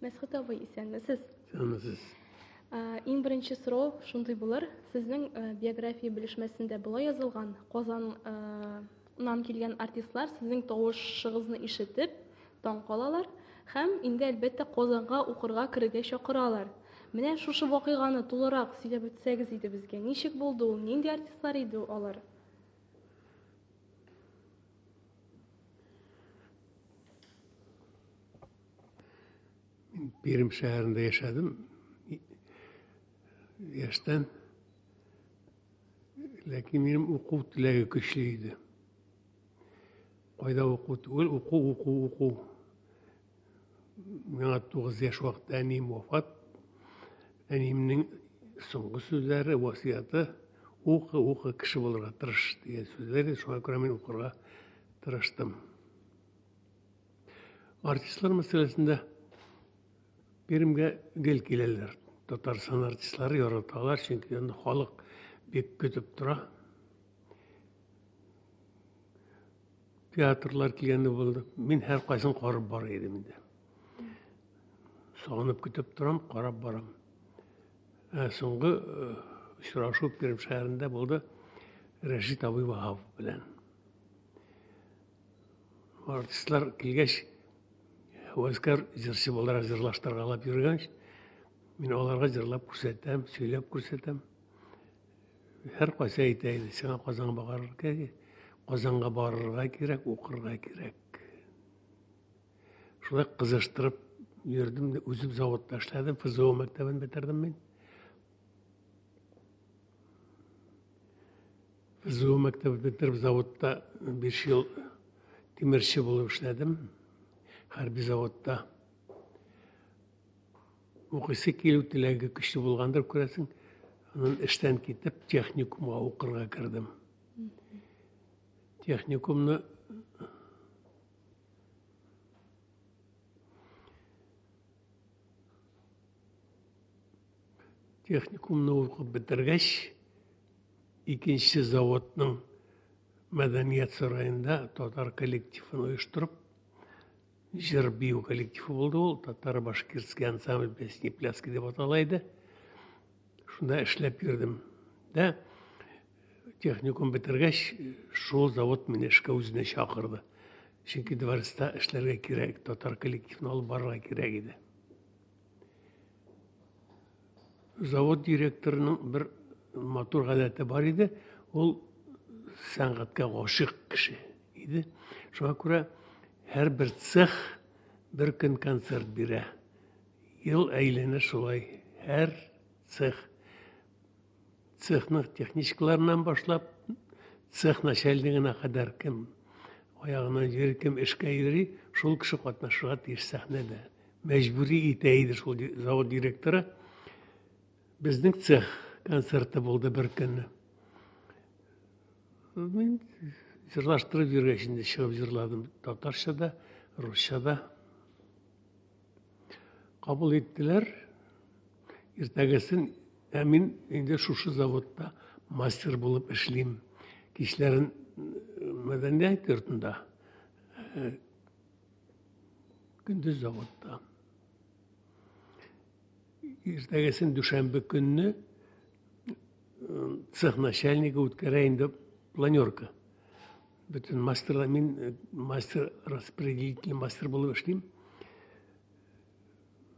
Мәсгуть абый, исәнмесез. Исәнмесез. Иң беренче сорау шундый булыр. Сезнең биография белешмәсендә болай язылган: Казаннан килгән артистлар сезнең тавышыгызны ишетеп, таң калалар һәм инде, әлбәттә, Казанга укырга керергә чакыралар. Менә шушы вакыйганы тулырак сөйләп үтсәгез иде безгә. Ничек булды ул? Нинди артистлар иде алар? Мин Пермь шәһәрендә яшәдем. Яшьтән. Ләкин минем уку теләге көчле иде. Кайда уку түгел, уку, уку, уку. Миңа 9 яшь вакытта әнием вафат. Әниемнең соңгы сүзләре, васыяты, укы, укы, кеше булырга тырыш дигән сүзләр иде. Шуңа күрә мин укырга тырыштым. Артистлар мәсьәләсендә Пермьгә гел киләләр. Татарстан артистлары яраталар, чөнки анда халык бик көтеп тора. Театрлар килгәндә булды. Мин һәркайсын карап бара идем инде. Сагынып көтеп торам, карап барам. Ә соңгы очрашу Пермь шәһәрендә булды Рәшит абый Ваһапов белән. Артистлар килгәч, һәвәскәр җырчы буларак җырлаштыргалап йөргән, мин аларга җырлап күрсәтәм, сөйләп күрсәтәм. Һәркайсы әйтә иде, сиңа Казанга барырга кирәк, Казанга барырга кирәк, укырга кирәк. Шулай кызыштырып йөрдем, үзем заводта эшләдем, ФЗО мәктәбен бетердем мин. ФЗО мәктәбен бетереп, заводта 5 ел тимерче булып эшләдем. Хәрби заводта. Укыйсы килү теләге көчле булгандыр, күрәсең. Аннан эштән китеп, техникумга укырга кердем. Техникумны Техникумны укып бетергәч, икенче заводның мәдәният сараенда татар коллективын оештырып, җыр бию коллективы булды ул, татар-башкирский ансамбль песни пляски дип атала иде. Шунда эшләп йөрдем. Дә техникум бетергәч, шул завод мине эшкә үзенә чакырды. Чөнки дворецта эшләргә кирәк, татар коллективын алып барырга кирәк иде. Завод директорының бер матур гадәте бар иде. Ул сәнгатькә гашыйк кеше иде. Шуңа күрә һәрбер цех бер көн концерт бирә. Ел әйләнә шулай. Һәр цех цехның техничкаларыннан башлап, цех начальнигына кадәр кем аягына йөри, кем эшкә йөри, шул кеше катнашырга тиеш сәхнәдә. Мәҗбүри итә иде шул завод директоры. Безнең цех концерты булды бер көнне. Мин җырлаштырып йөргәч инде чыгып җырладым татарча да, русча да. Кабул иттеләр. Иртәгесен ә мин инде шушы заводта мастер булып эшлим. Кичләрен мәдәният йортында, көндез заводта. Иртәгесен дүшәмбе көнне цех начальнигы үткәрә инде планерка. Бөтен мастерлар, мин мастер распределительный мастер булып эшлим.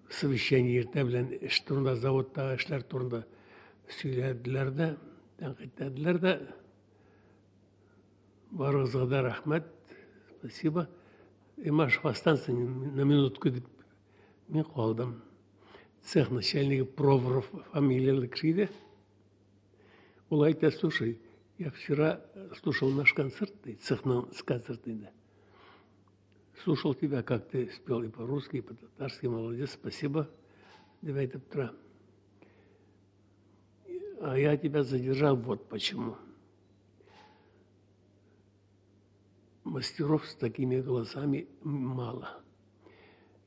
Совещание иртә белән эш турында, заводтагы эшләр турында сөйләделәр дә, тәнкыйтьләделәр дә. Барыгызга да рәхмәт, спасибо. Имашев останься на минутку дип мин калдым. Цех начальнигы Проворов фамилияле кеше иде. Ул әйтә, слушай, я вчера слушал наш концерт, цехның концерт инде. Слушал тебя, как ты спел и по-русски, и по-татарски, молодец, спасибо, дип әйтеп тора. А я тебя задержал вот почему. Мастеров с такими голосами мало.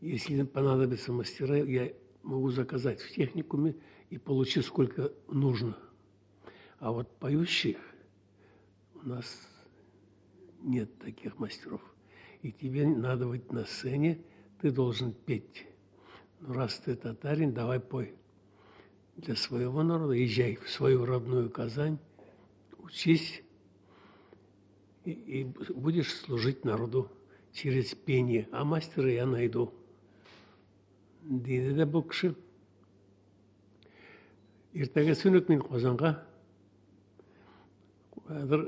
Если понадобятся мастера, я могу заказать в техникуме и получить сколько нужно. А вот поющих у нас нет таких мастеров. И тебе надо быть на сцене, ты должен петь. Ну, раз ты татарин, давай пой для своего народа, езжай в свою родную Казань, учись и будешь служить народу через пение. А мастера я найду. Диде дә бу кеше. Иртәгесен үк мин Казанга хәзер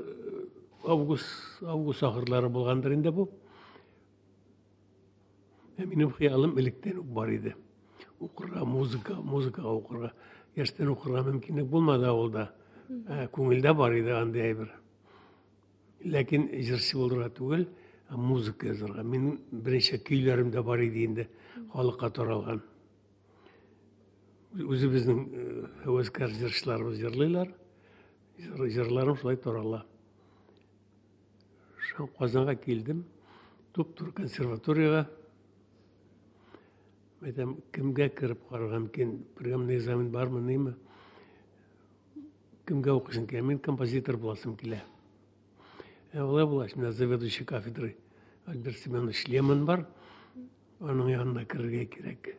август, август ахырлары булгандыр инде бу. Ә минем хыялым электән үк бар иде. Укырга, музыка, музыкага укырга. Яшьтән укырга мөмкинлек булмады авылда. Ә, күңелдә бар иде андый әйбер. Ләкин җырчы булырга түгел, ә музыка язарга. Минем берничә көйләрем дә бар иде инде, халыкка таралган. Үзебезнең һәвәскәр җырчыларыбыз җырлыйлар. Җырларым шулай тарала. Шул Казанга килдем, туп-туры консерваториягә. Әйтәм, кемгә кереп карарга мөмкин? Приемный экзамен бармы, ниме? Кемгә укыйсың килә? Мин композитор буласым килә. Ә алай булгач, менә заведующий кафедрой Альберт Семенович Лемон бар. Аның янына керергә кирәк.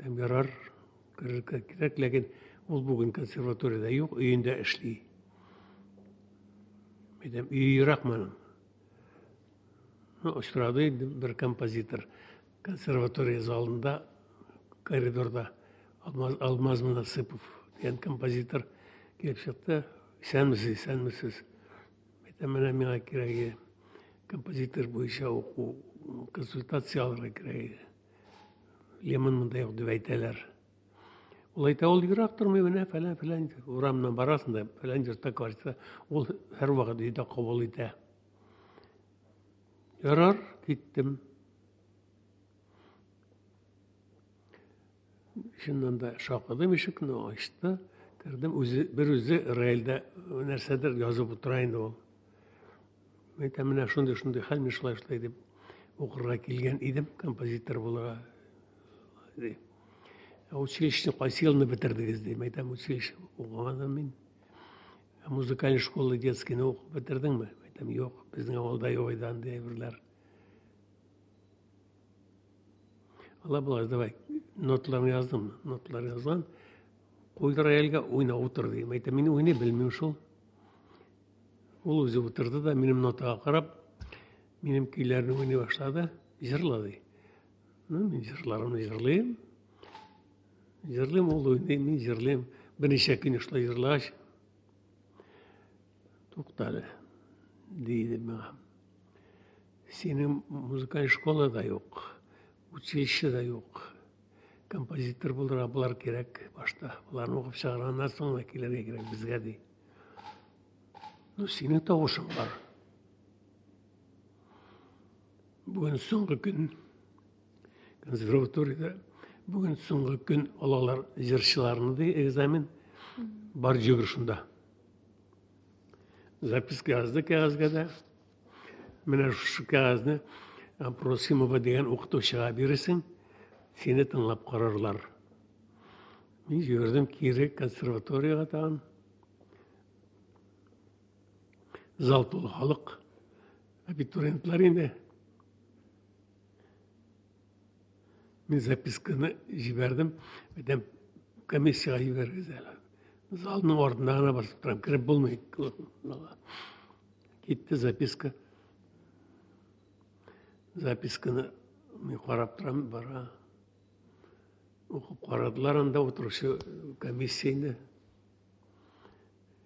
Тәм ярар, керергә кирәк, ләкин ул бүген консерваториядә юк, өендә эшли. Әйтәм, өе еракмы аның? Ну, очрады инде бер композитор консерватория залында, коридорда Алмаз, Алмаз Мунасыпов дигән композитор килеп чыкты. Исәнмесез, исәнмесез. Әйтәм, менә миңа кирәк иде. Композитор буенча уку, консультация алырга кирәк иде. Лемон монда юк дип әйтәләр. Ул әйтә, ул ерак тормый, менә фәлән фәлән урамнан барасың да, фәлән йортта квартира, ул һәрвакыт өйдә кабул итә. Ярар, киттем. Чыннан да шакыдым ишекне, ачты. Кердем, үзе бер үзе рояльдә нәрсәдер язып утыра инде ул. Әйтәм, менә шундый-шундый хәл, мин шулай шулай дип укырга килгән идем, композитор булырга. Ди. Ә училищены кайсы елны бетердегез, дим. Әйтәм, училище укымадым мин. Ә музыкальный школа детскийны укып бетердеңме? Әйтәм, юк, безнең авылда юк иде андый әйберләр. Алла булгач, давай, ноталарны яздым. Ноталар язган. Куй рояльгә, уйна, утыр, дим. Әйтәм, мин уйный белмим шул. Ул үзе утырды да, минем нотага карап, минем көйләрне уйный башлады, җырлады. Ну, мин җырларымны җырлыйм. Җырлыйм, ул уйный, мин җырлыйм. Берничә көн шулай җырлагач, туктале, диде миңа. Синең музыкаль школа да юк, училище да юк. Композитор булырга болар кирәк башта. Боларны укып чыгарганнан соң да килергә кирәк безгә, ди. Ну, синең тавышың бар. Бүген соңгы көн консерваториядә бүген соңгы көн алалар җырчыларны ди экзамен. Бар җөгер шунда. Записка язды кәгазьгә дә. Менә шушы кәгазьне Апросимова дигән укытучыга бирерсең, сине тыңлап карарлар. Мин йөрдем кире консерваториягә тагын. Зал тулы халык. Абитуриентлар инде. Мин записканы җибәрдем. Әйтәм, комиссиягә җибәрегез әле. Залның артында гына басып торам, кереп булмый. Китте записка. Записканы мин карап торам, бара. Укып карадылар анда утыручы комиссия инде.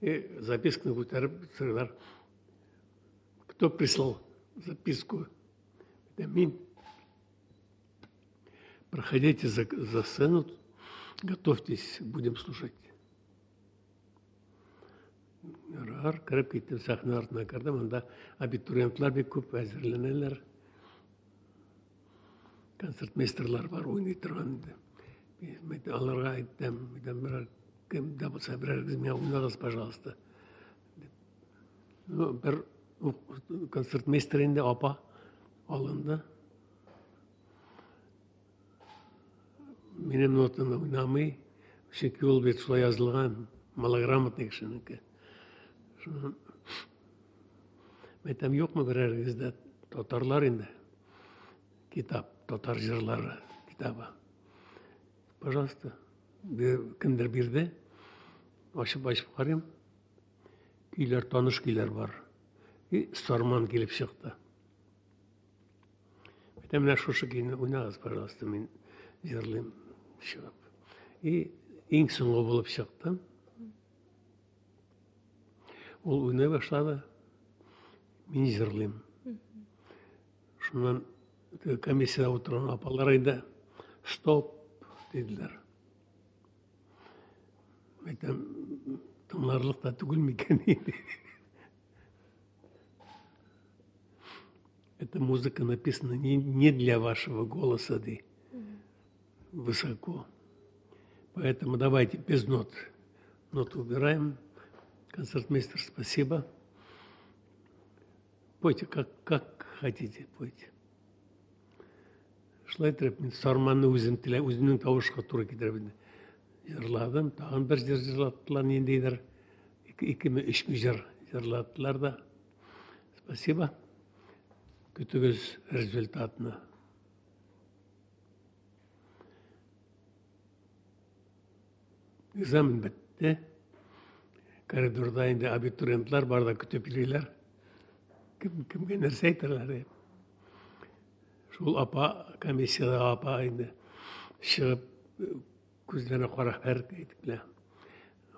И записканы күтәреп сорыйлар. Кто прислал записку? Это мин. Проходите за сцену, готовьтесь, будем слушать. Ярар, кереп киттем сәхнә артына кердем, анда абитуриентлар бик күп әзерләнәләр. Концертмейстерлар бар, уйный торган инде. Мин аларга әйттем, әйтәм, берәр кем дә булса берәрегез миңа уйнагыз, пожалуйста. Ну, бер концертмейстер инде апа алынды. Минем нотаны уйнамый, чөнки ул бит шулай язылган, малограмотный кешенеке. Шуннан әйтәм, юкмы берәрегездә татарлар инде? Китап, татар җырлары китабы. Пожалуйста, кемдер бирде. Ачып-ачып карыйм. Көйләр, таныш көйләр бар. И Сарман килеп чыкты. Әйтәм, менә шушы көйне уйнагыз, пожалуйста, мин җырлыйм чыгып. И иң соңгы булып чыктым. Ул уйный башлады. Мин җырлыйм. Шуннан комиссиядә утырган апалар инде стоп диделәр. Әйтәм, тыңларлык та түгел микән инде. Эта музыка написана не для вашего голоса, ди, высоко. Поэтому давайте без нот. Ноту убираем. Концертмейстер, спасибо. Пойте, как хотите, пойте. Шулай итеп, мин Сарманны үзем телә, үземнең тавышка туры китереп инде җырладым. Тагын бер җыр җырлаттылар, ниндидер икеме, өчме җыр җырлаттылар да. Спасибо. Көтегез результатны. Экзамен бетте. Коридорда инде абитуриентлар бар да көтеп йөриләр. Кем кемгә нәрсә әйтерләр дип. Шул апа, комиссиядә апа инде чыгып күзләренә карап һәр әйтеп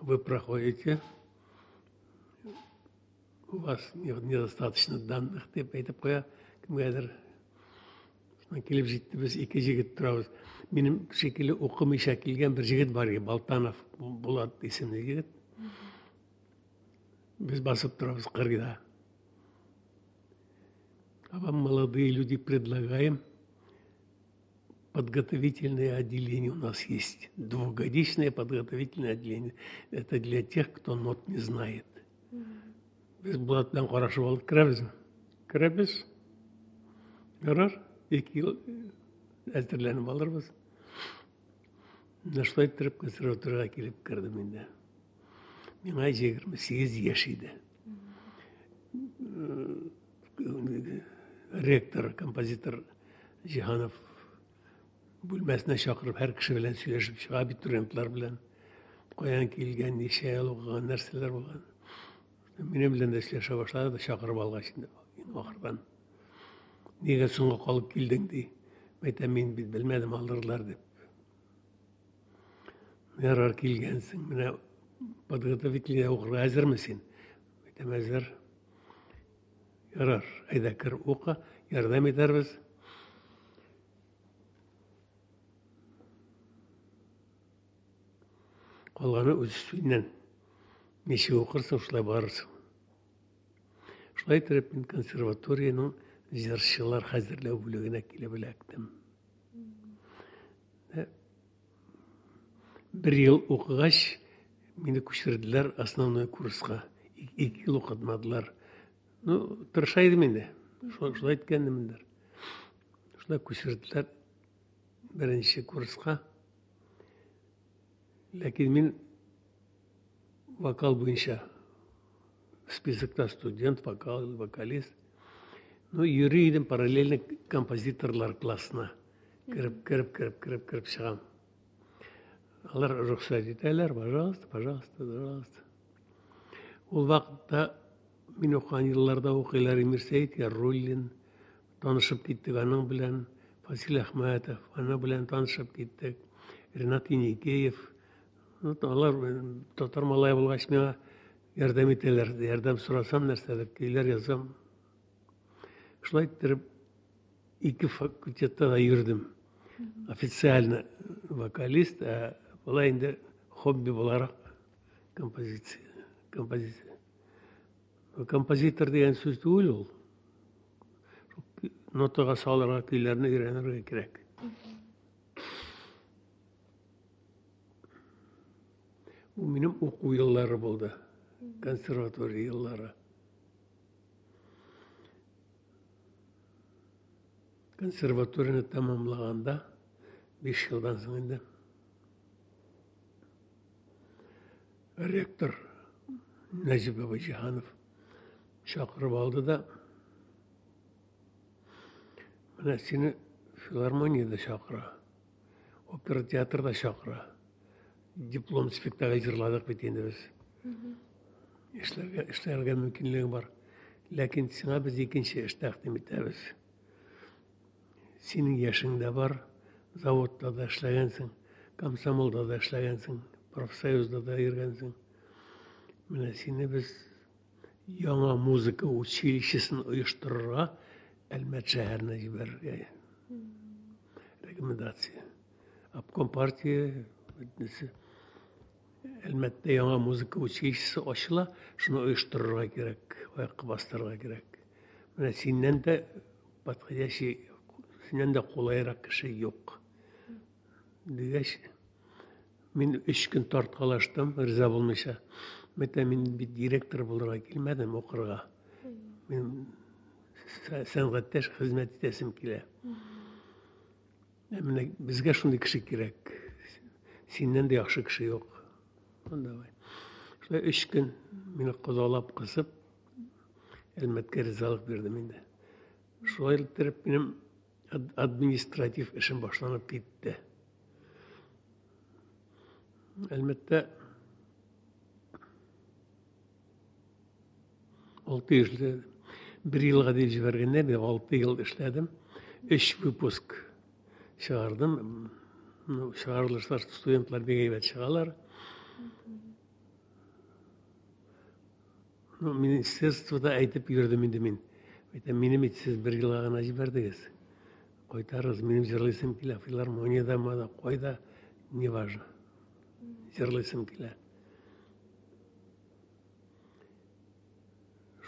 Вы проходите, у вас недостаточно данных дип әйтеп куя кемгәдер. Шуннан килеп җитте, без ике җегет торабыз. Минем шикелле укымыйча килгән бер җегет бар иде, Балтанов Булат исемле егет. Без басып торабыз кыргыда. А вам, молодые люди, предлагаем подготовительное отделение у нас есть. Двухгодичное подготовительное отделение. Это для тех, кто нот не знает. Без Булат белән карашып алдык, керәбезме? Керәбез. Ярар, 2 ел әзерләнеп алырбыз. Менә шулай иттереп консерваториягә килеп кердем инде. Миңа 28 яшь иде. Ректор, композитор Җиһанов бүлмәсенә чакырып, һәр кеше белән сөйләшеп чыга, абитуриентлар белән. Каян килгән, ничә ел укыган, нәрсәләр булган. Минем белән дә сөйләшә башлады да, чакырып алгач инде, ахырдан. Нигә соңга калып килдең, ди. Әйтәм, мин бит белмәдем, алдырдылар дип. Ярар, килгәнсең, менә подготовительный укырга әзерме син? Әйтәм, әзер. Ярар, әйдә кер, укы, ярдәм итәрбез. Калганы үз өстеннән. Ничек укырсың, шулай барырсың. Шулай итеп мин консерваториянең җырчылар хәзерләү бүлегенә килеп эләктем. Бер ел укыгач, мине күчерделәр основной курска. 2 ел укытмадылар. Ну, тырыша идем инде. Шулай иткәнмендер. Шулай күчерделәр беренче курска. Ләкин мин вокал буенча списокта студент, вокал, вокалист. Ну, йөри идем параллельно композиторлар классына. Кереп, кереп, кереп, кереп, кереп чыгам. Алар рөхсәт итәләр, пожалуйста, пожалуйста, пожалуйста. Ул вакытта мин укыган елларда укыйлар Мирсәет Яруллин, танышып киттек аның белән, Фасил Әхмәтов, аның белән танышып киттек, Ренат Еникеев. Алар татар малае булгач миңа ярдәм итәләр, ярдәм сорасам нәрсәдер, көйләр язам. Шулай иттереп ике факультетта да йөрдем. Официально вокалист, ә болай инде хобби буларак композиция, композиция. Композитор дигән сүз түгел ул. Нотага салырга, көйләрне өйрәнергә кирәк. Бу минем уку еллары булды. Консерватория еллары. Консерваторияне тәмамлаганда, 5 елдан соң инде, ректор Нәҗип абый Җиһанов чакырып алды да, менә сине филармониядә чакыра. Опера театрда чакыра. Диплом спектакль җырладык бит инде без. Эшләргә, эшләргә мөмкинлегең бар. Ләкин сиңа без икенче эш тәкъдим итәбез. Синең яшең дә бар, заводта да эшләгәнсең, комсомолда да эшләгәнсең, профсоюзда да йөргәнсең. Менә сине без яңа музыка училищесын оештырырга Әлмәт шәһәренә җибәрергә рекомендация. Обком партия бөтенесе. Әлмәттә яңа музыка училищесы ачыла, шуны оештырырга кирәк, аякка бастырырга кирәк. Менә синнән дә подходящий, синнән дә кулайрак кеше юк. Дигәч, мин өч көн тарткалаштым, риза булмыйча. Мәйтәм, мин бит директор булырга килмәдем укырга. Мин сәнгатьтә хезмәт итәсем килә. Ә менә безгә шундый кеше кирәк. Синнән дә яхшы кеше юк. Ну, давай. Шулай өч көн мине кодалап кысып, Әлмәткә ризалык бирдем инде. Шулай иттереп минем административ эшем башланып китте. Әлмәттә 6 ел бер елга дип җибәргәннәр, мин 6 ел эшләдем. Өч выпуск чыгардым. Ну, чыгарылышлар студентлар бик әйбәт чыгалар. Ну, министерствода әйтеп йөрдем инде мин. Әйтәм, мине бит сез бер елга гына җибәрдегез. Кайтарыгыз, минем җырлыйсым килә, филармониядә да, кайда, неважно. Җырлыйсым килә.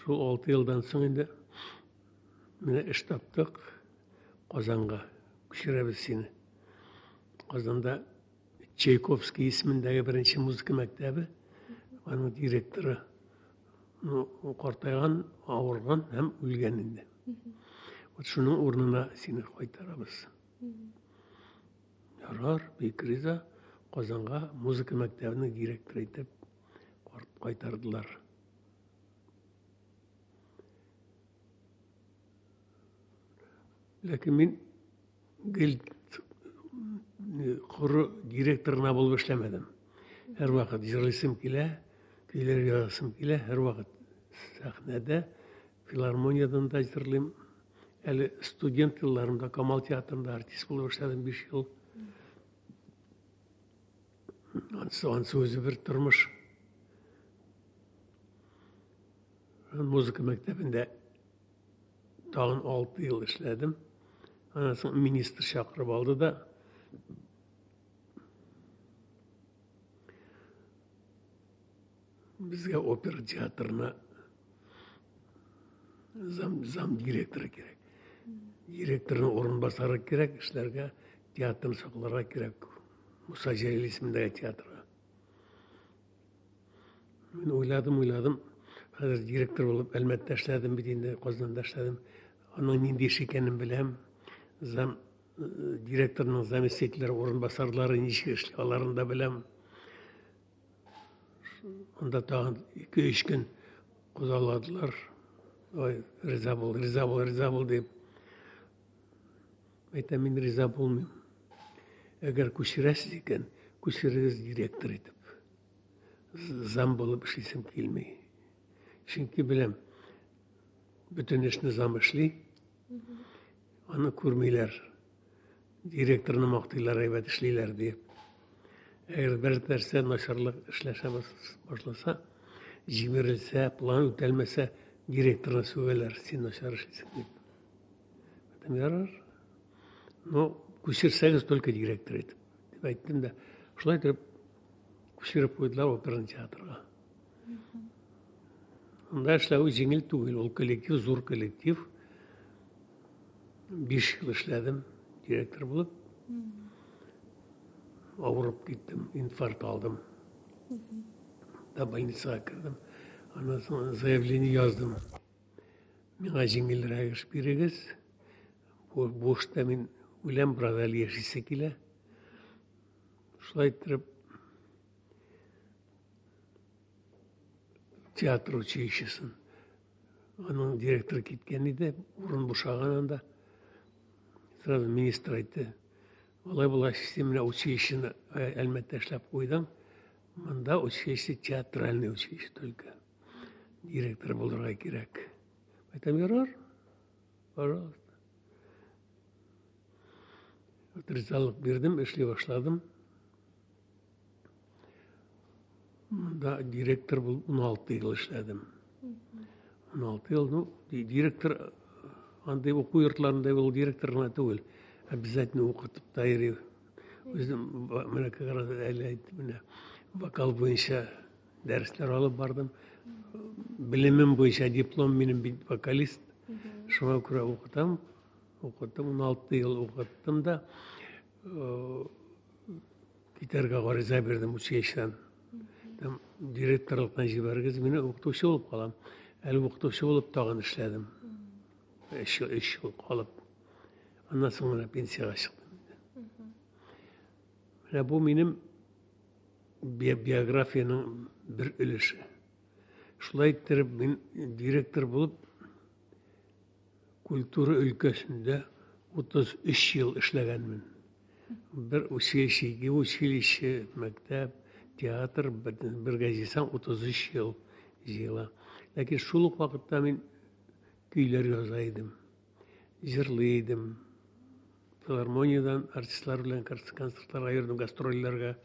Шул 6 елдан соң инде менә эш таптык. Казанга күчерәбез сине. Казанда Чайковский исемендәге беренче музыка мәктәбе, аның директоры, ну, картайган, авырган һәм үлгән инде. Вот шуның урынына сине кайтарабыз. Ярар, бик риза. Казанга музыка мәктәбенең директоры итеп кайтардылар. Ләкин мин гел коры директор гына булып эшләмәдем. Һәрвакыт җырлыйсым килә, көйләр язасым килә, һәрвакыт сәхнәдә, филармониядән дә җырлыйм. Әле студент елларымда Камал театрында артист булып эшләдем 5 ел. Ансы, ансы үзе бер тормыш. Музыка мәктәбендә Тагын 6 ел эшләдем. Аннан соң министр чакырып алды да безгә опера театрына зам, зам директоры кирәк. Директорның урынбасары кирәк, эшләргә, театрны сакларга кирәк. Муса Җәлил исемендәге театрга. Мин уйладым, уйладым. Хәзер директор булып Әлмәттә эшләдем бит инде, Казанда эшләдем. Аның нинди эш икәнен беләм. Зам э, директорның заместительләре, урынбасарлары ничек эшли, аларын да беләм. Анда тагын 2-3 көн кудаладылар. Ой, риза бул, риза бул, риза бул дип. Әйтәм, мин риза булмыйм. Әгәр күчерәсез икән, күчерегез директор итеп. Зам булып эшлисем килми. Чөнки беләм, бөтен эшне зам эшли. Аны күрмиләр. Директорны мактыйлар, әйбәт эшлиләр дип. Әгәр бер нәрсә начарлык эшләшә башласа, җимерелсә, план үтәлмәсә, директорны сүгәләр, син начар эшлисең дип. Әйтәм, ярар. Ну, күчерсәгез только директор итеп. Дип әйттем дә. Шулай итеп күчереп куйдылар оперный театрга. Анда эшләве җиңел түгел. Ул коллектив, зур коллектив. 5 ел эшләдем директор булып. Авырып киттем, инфаркт алдым. Да больницага кердем. Аннан соң заявление яздым. Миңа җиңелрәк эш бирегез. Бу, бу эштә мин үләм, бераз әле яшисе килә. Шулай иттереп, театр училищесын аның директоры киткән иде, урын бушаган анда. Сразу министр әйтте, Алай булгач, син менә училищены Әлмәттә эшләп куйдың. Монда училище театральный училище только. Директор булырга кирәк. Әйтәм, ярар, пожалуйста. Вот ризалык бирдем, эшли башладым. Монда директор булып 16 ел эшләдем. 16 ел, ну, директор андый уку йортларында ул директор гына түгел, обязательно укытып та йөри. Үзем менә как раз әле әйттем, менә вокал буенча дәресләр алып бардым. Белемем буенча диплом минем бит вокалист. Шуңа күрә укытам. Укыттым, 16 ел укыттым да. Китәргә гариза бирдем училищедан. Там директорлыктан җибәрегез, мине укытучы булып калам. Әле укытучы булып тагын эшләдем. Өч ел, өч ел калып. Аннан соң гына пенсиягә чыктым. Менә бу минем биографиянең бер өлеше. Шулай иттереп мин директор булып Культура өлкәсендә 33 ел эшләгәнмен. Бер училище, ике училище, мәктәп, театр бергә җыйсаң 33 ел җыела. Ләкин шул ук вакытта мин көйләр яза идем, җырлый идем. Филармониядән артистлар белән концертларга йөрдем, гастрольләргә.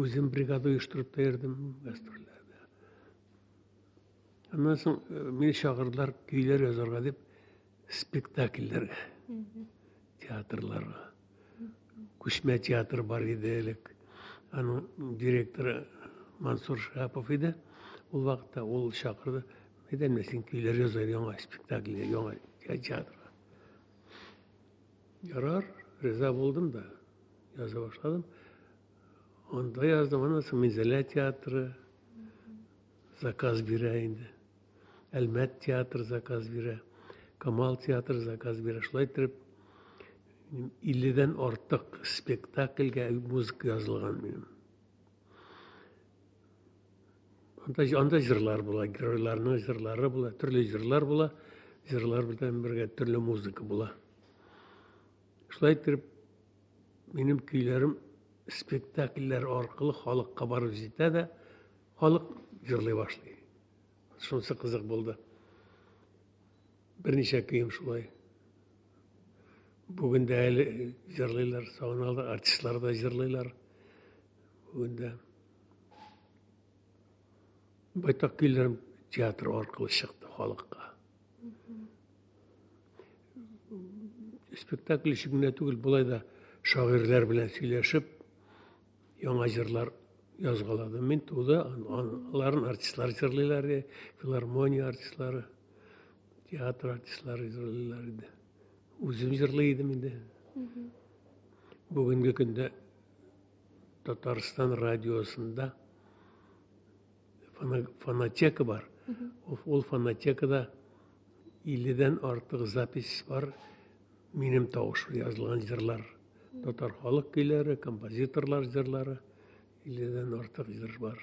Үзем бригада оештырып та йөрдем гастрольләрдә. Аннан соң э, мине чакырдылар көйләр язарга дип спектакльләргә, театрларга. Күчмә театр бар иде элек. Аның директоры Мансур Шахапов иде. Ул вакытта ул чакырды. Әйдә, менә син көйләр яза яңа спектакльгә, яңа театрга. Ярар, риза булдым да, яза башладым. Анда яздым, аннан соң Минзәлә театры, заказ бирә инде. Әлмәт театры заказ бирә, Камал театры заказ бирә. Шулай итеп, 50-дән артык спектакльгә музыка язылган минем. Анда, анда җырлар була, геройларның җырлары була, төрле җырлар була, җырлар белән бергә төрле музыка була. Шулай итеп, минем көйләрем спектакльләр аркылы халыкка барып җитә дә, Халык җырлый башлый. Шунысы кызык булды. Берничә көем шулай. Бүген дә әле җырлыйлар, сагыналар, артистлар да җырлыйлар. Бүген дә. Байтак көйләрем театр аркылы чыкты халыкка. Спектакль өчен генә түгел, болай да шагыйрьләр белән сөйләшеп, Яңа җырлар язгаладым. Мин туды, аларын артистлар җырлыйлар иде, филармония артистлары, театр артистлары җырлыйлар иде. Үзем җырлый идем инде. Бүгенге көндә Татарстан радиосында фонотека бар. Ул фонотекада 50-дән артык запись бар. Минем тавыш язылган җырлар. Татар халык көйләре, композиторлар җырлары, 50-дән артык җыр бар.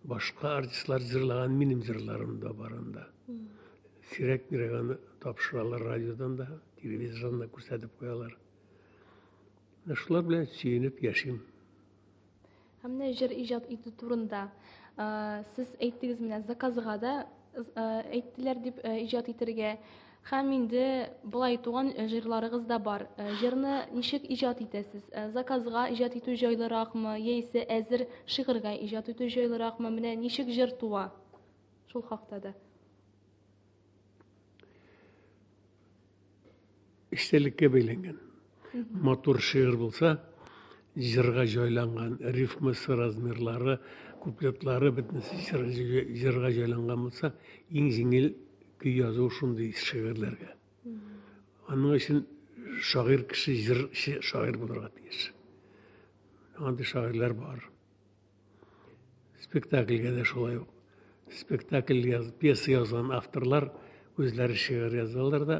Башка артистлар җырлаган минем җырларым да бар анда. Сирәк-мирәк аны тапшыралар радиодан да, телевизордан да күрсәтеп куялар. Менә шулар белән сөенеп яшим. Һәм менә җыр иҗат итү турында сез әйттегез менә заказга да әйттеләр дип иҗат итергә. Һәм инде болай туган җырларыгыз да бар. Җырны ничек иҗат итәсез? Заказга иҗат итү җайлыракмы, яисә әзер шигырьгә иҗат итү җайлыракмы? Менә ничек җыр туа? Шул хакта да. Эчтәлеккә бәйләнгән. Матур шигырь булса, җырга җайланган, рифмасы, размерлары, куплетлары бөтенесе җырга җайланган булса, иң җиңел көй язу шундый шигырьләргә. Аның өчен шагыйрь кеше җырчы шагыйрь булырга тиеш. Андый шагыйрьләр бар. Спектакльгә дә шулай ук. Спектакль яз, пьеса язган авторлар үзләре шигырь язалар да,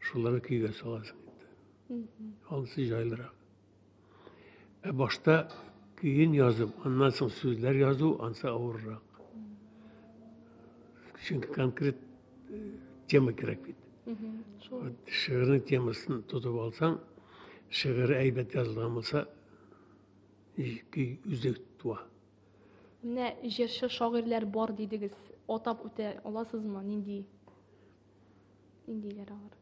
шуларны көйгә саласың инде. Анысы җайлырак. Ә башта көен язып, аннан соң сүзләр язу ансы авыррак. Чөнки конкрет э, тема кирәк бит. Шигырьнең темасын тотып алсаң, Шигыре әйбәт язылган булса, көй үзе туа. Менә җырчы шагыйрьләр бар дидегез. Атап үтә аласызмы, нинди ниндиләр алар?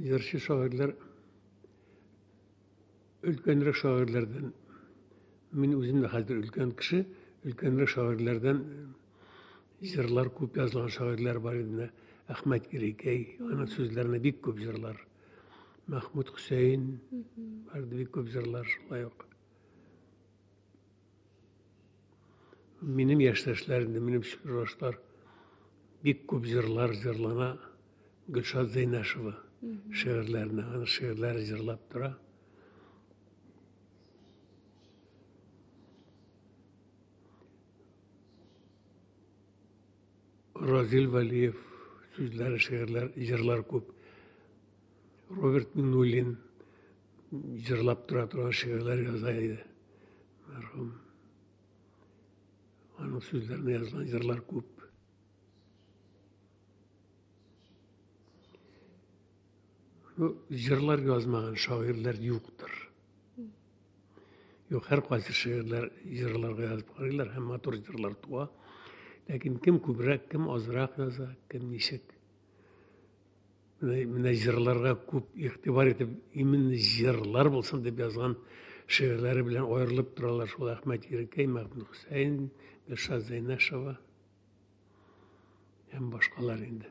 Җырчы шагыйрьләр өлкәнрәк шагыйрьләрдән мин үзем дә хәзер өлкән кеше, өлкәнрәк шагыйрьләрдән җырлар күп язылган шагыйрьләр бар иде. Менә Әхмәт Ирекәй, аның сүзләренә бик күп җырлар. Мәхмүт Хөсәен бар иде, бик күп җырлар шулай ук. Минем яшьтәшләр инде, минем чордашлар бик күп җырлар җырлана. Гөлшат Зәйнәшева шигырьләренә, аның шигырьләре җырлап тора. Разил Вәлиев сүзләре, шигырьләр, җырлар күп. Роберт Миннуллин җырлап тора торган шигырьләр яза иде. Мәрхүм. Аның сүзләренә язылган җырлар күп. Ну, җырлар язмаган шагыйрьләр юктыр. Юк, һәркайсы шигырьләр җырларга язып карыйлар һәм матур җырлар туа. Ләкин кем күбрәк, кем азрак яза, кем ничек. Менә, менә җырларга күп игътибар итеп, именно җырлар булсын дип язган шигырьләре белән аерылып торалар шул Әхмәт Ирекәй, Мәхмүт Хөсәен, Гөлшат Зәйнәшева һәм башкалар инде.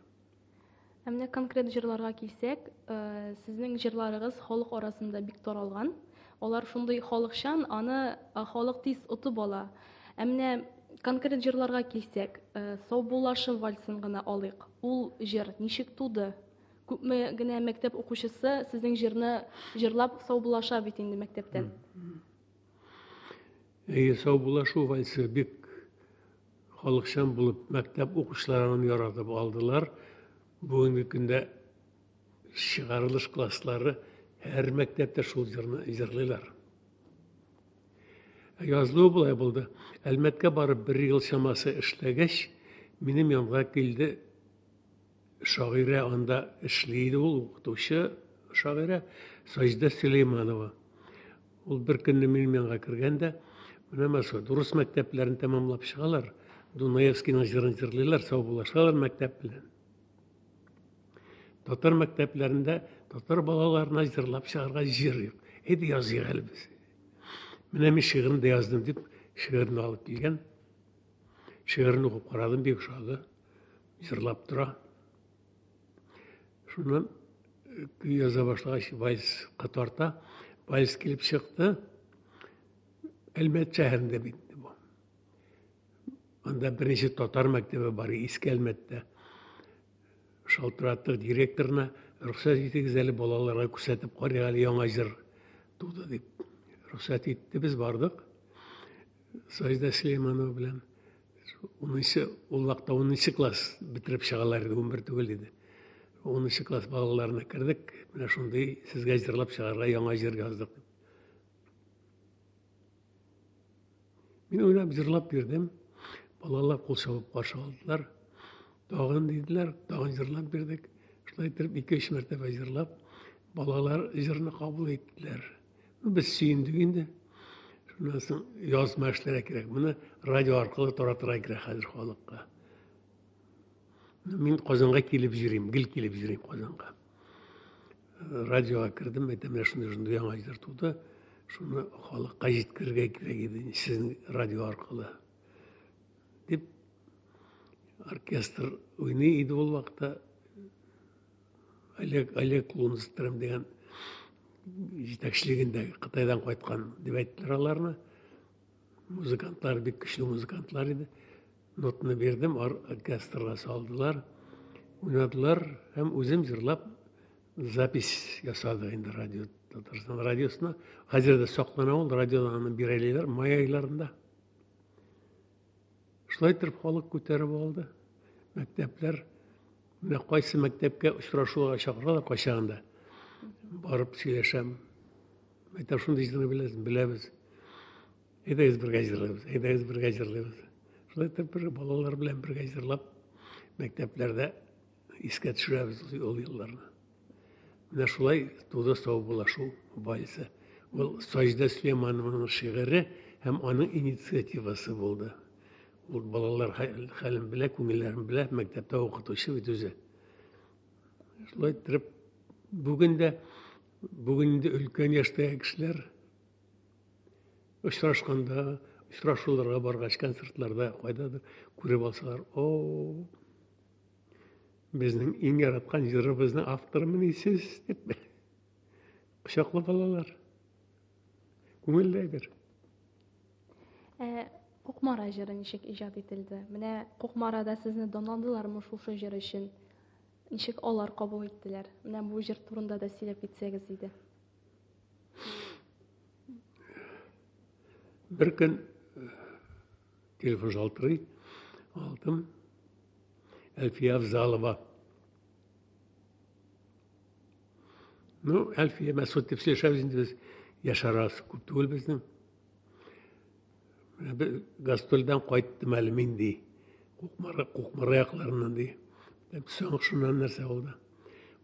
Ә менә конкрет җырларга килсәк, э, сезнең җырларыгыз халык арасында бик таралган. Алар шундый халыкчан, аны э, халык тиз отып ала. Ә менә конкрет җырларга килсәк, э, Саубуллашым вальсын гына алыйк. Ул җыр ничек туды? Күпме генә мәктәп укучысы сезнең җырны җырлап саубуллаша бит инде мәктәптән. Әйе, саубуллашу вальсы бик Халыкчан булып, мәктәп укучылары аны яратып алдылар. Бүгенге көндә чыгарылыш класслары һәр мәктәптә шул җырны җырлыйлар. Ә язылуы болай булды. Әлмәткә барып бер ел чамасы эшләгәч, минем янга килде Шагыйрә анда эшли иде ул, укытучы шагыйрә Саҗидә Сөләйманова. Ул бер көнне минем янга кергән дә, менә Мәсгуть, урыс мәктәпләрен тәмамлап чыгалар, Дунаевскийның җырын җырлыйлар, саубуллашалар мәктәп белән. Татар мәктәпләрендә татар балаларына җырлап чыгарга җыр юк. Әйдә языйк әле без. Менә мин шигырен дә яздым дип, шигырен алып килгән. Шигырен укып карадым, бик ошады. Җырлап тора. Шуннан э, көй яза башлагач, вальска тарта. Вальс килеп чыкты. Әлмәт шәһәрендә бит бу. Анда берничә татар мәктәбе бар, Иске Әлмәттә. Шалтыраттык директорына, рөхсәт итегез әле балаларга күрсәтеп карыйк әле яңа җыр туды дип. Рөхсәт итте, без бардык. Саҗидә Сөләйманова белән унынчы, ул вакытта унынчы класс бетереп чыгалар иде, 11 түгел иде. Унынчы класс балаларына кердек, менә шундый сезгә җырлап чыгарга яңа җыр яздык дип. Мин уйнап җырлап бирдем. Балалар кул чабып каршы алдылар. Тагын диделәр, тагын җырлап бирдек. Шулай итеп, ике-өч мәртәбә җырлап, балалар җырны кабул иттеләр. Без сөендек инде. Шуннан соң язма эшләргә кирәк. Моны радио аркылы таратырга кирәк хәзер халыкка. Мин Казанга килеп йөрим, гел килеп йөрим Казанга. Радиога кердем, әйтәм, менә шундый шундый яңа җыр туды. Шуны халыкка җиткерергә кирәк иде сезнең радио аркылы. Дип оркестр уйный иде ул вакытта. Олег, Олег Лунстрем дигән җитәкчелегендәге Кытайдан кайткан дип әйттеләр аларны. Музыкантлар бик көчле музыкантлар иде. Нотны бирдем, оркестрга салдылар, уйнадылар һәм үзем җырлап запись ясады инде радио Татарстан радиосына. Хәзер дә саклана ул, радиодан аны бирәләр май айларында. Шулай итеп халык күтәреп алды. Мәктәпләр менә кайсы мәктәпкә очрашуга чакыралар кайчагында. Барып сөйләшәм. Әйтәм, шундый җырны беләсез, беләбез. Әйдәгез бергә җырлыйбыз, әйдәгез бергә җырлыйбыз. Шулай итеп бер балалар белән бергә җырлап мәктәпләрдә искә төшерәбез ул елларны. Менә шулай туды саубуллашу вальсы. Ул Саҗидә Сөләйманованың шигыре һәм аның инициативасы булды. Ул балалар хәлен белә, күңелләрен белә, мәктәптә укытучы бит үзе. Шулай иттереп, бүген дә, бүген инде өлкән яшьтәге кешеләр очрашканда, очрашуларга баргач, концертларда кайдадыр күреп алсалар, о, безнең иң яраткан җырыбызның авторымыни сез, дип кочаклап алалар. Күңелле әйбер. Ә Кукмара җыры ничек иҗат ителде? Менә Кукмарада сезне данладылармы шушы җыр өчен? Ничек алар кабул иттеләр? Менә бу җыр турында да сөйләп китсәгез иде. Бер көн э, телефон шалтырый, алдым. Әлфия Авзалова. Ну, Әлфия Мәсгут дип сөйләшәбез инде без. Яшь арасы күп түгел безнең. Менә бер гастрольдән кайттым әле мин ди. Кукмара, Кукмара якларыннан ди. Соң шуннан нәрсә булды?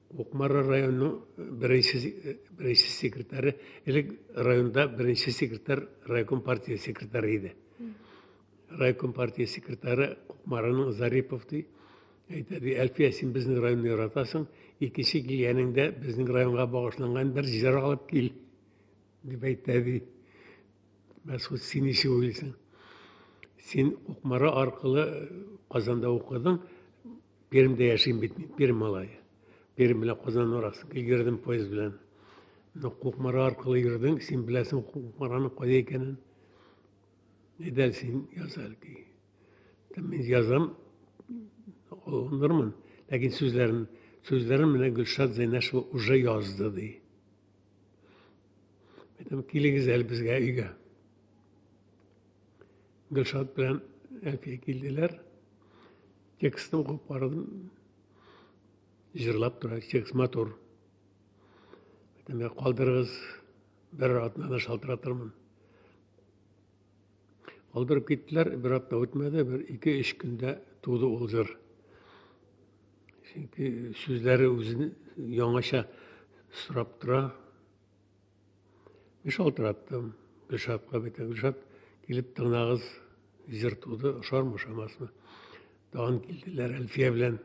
Кукмара районының беренче беренче секретаре, элек районда беренче секретарь райком партия секретаре иде. Райком партия секретаре Кукмараның Зарипов ди. Әйтә ди, Әлфия, син безнең районны яратасың, икенче килгәнеңдә безнең районга багышланган бер җыр алып кил, дип әйтә ди. Мәсгут, син ничек уйлыйсың? Син Кукмара аркылы Казанда укыдың, Пермьдә яшим бит мин, Пермь малае. Пермь белән Казан арасы гел йөрдем поезд белән. Но Кукмара аркылы йөрдең, син беләсең Кукмараның кайда икәнен. Әйдә син яз әле. Мин язам, алынырмын, ләкин сүзләрен, сүзләрен менә Гөлшат Зәйнәшева уже язды, ди. Әйтәм, килегез әле безгә өйгә. Гөлшат белән Әлфия килделәр. Текстны укып карадым. Җырлап тора, текст матур. Әйтәм, калдырыгыз, бер атнада шалтыратырмын. Калдырып киттеләр, бер атна үтмәде, бер ике-өч көндә туды ул җыр. Чөнки сүзләре үзен яңача сорап тора. Мин шалтыраттым Гөлшатка бит. Гөлшат, килеп тыңлагыз, җыр туды, ошармы, ошамасмы. Тагын килделәр Әлфия белән.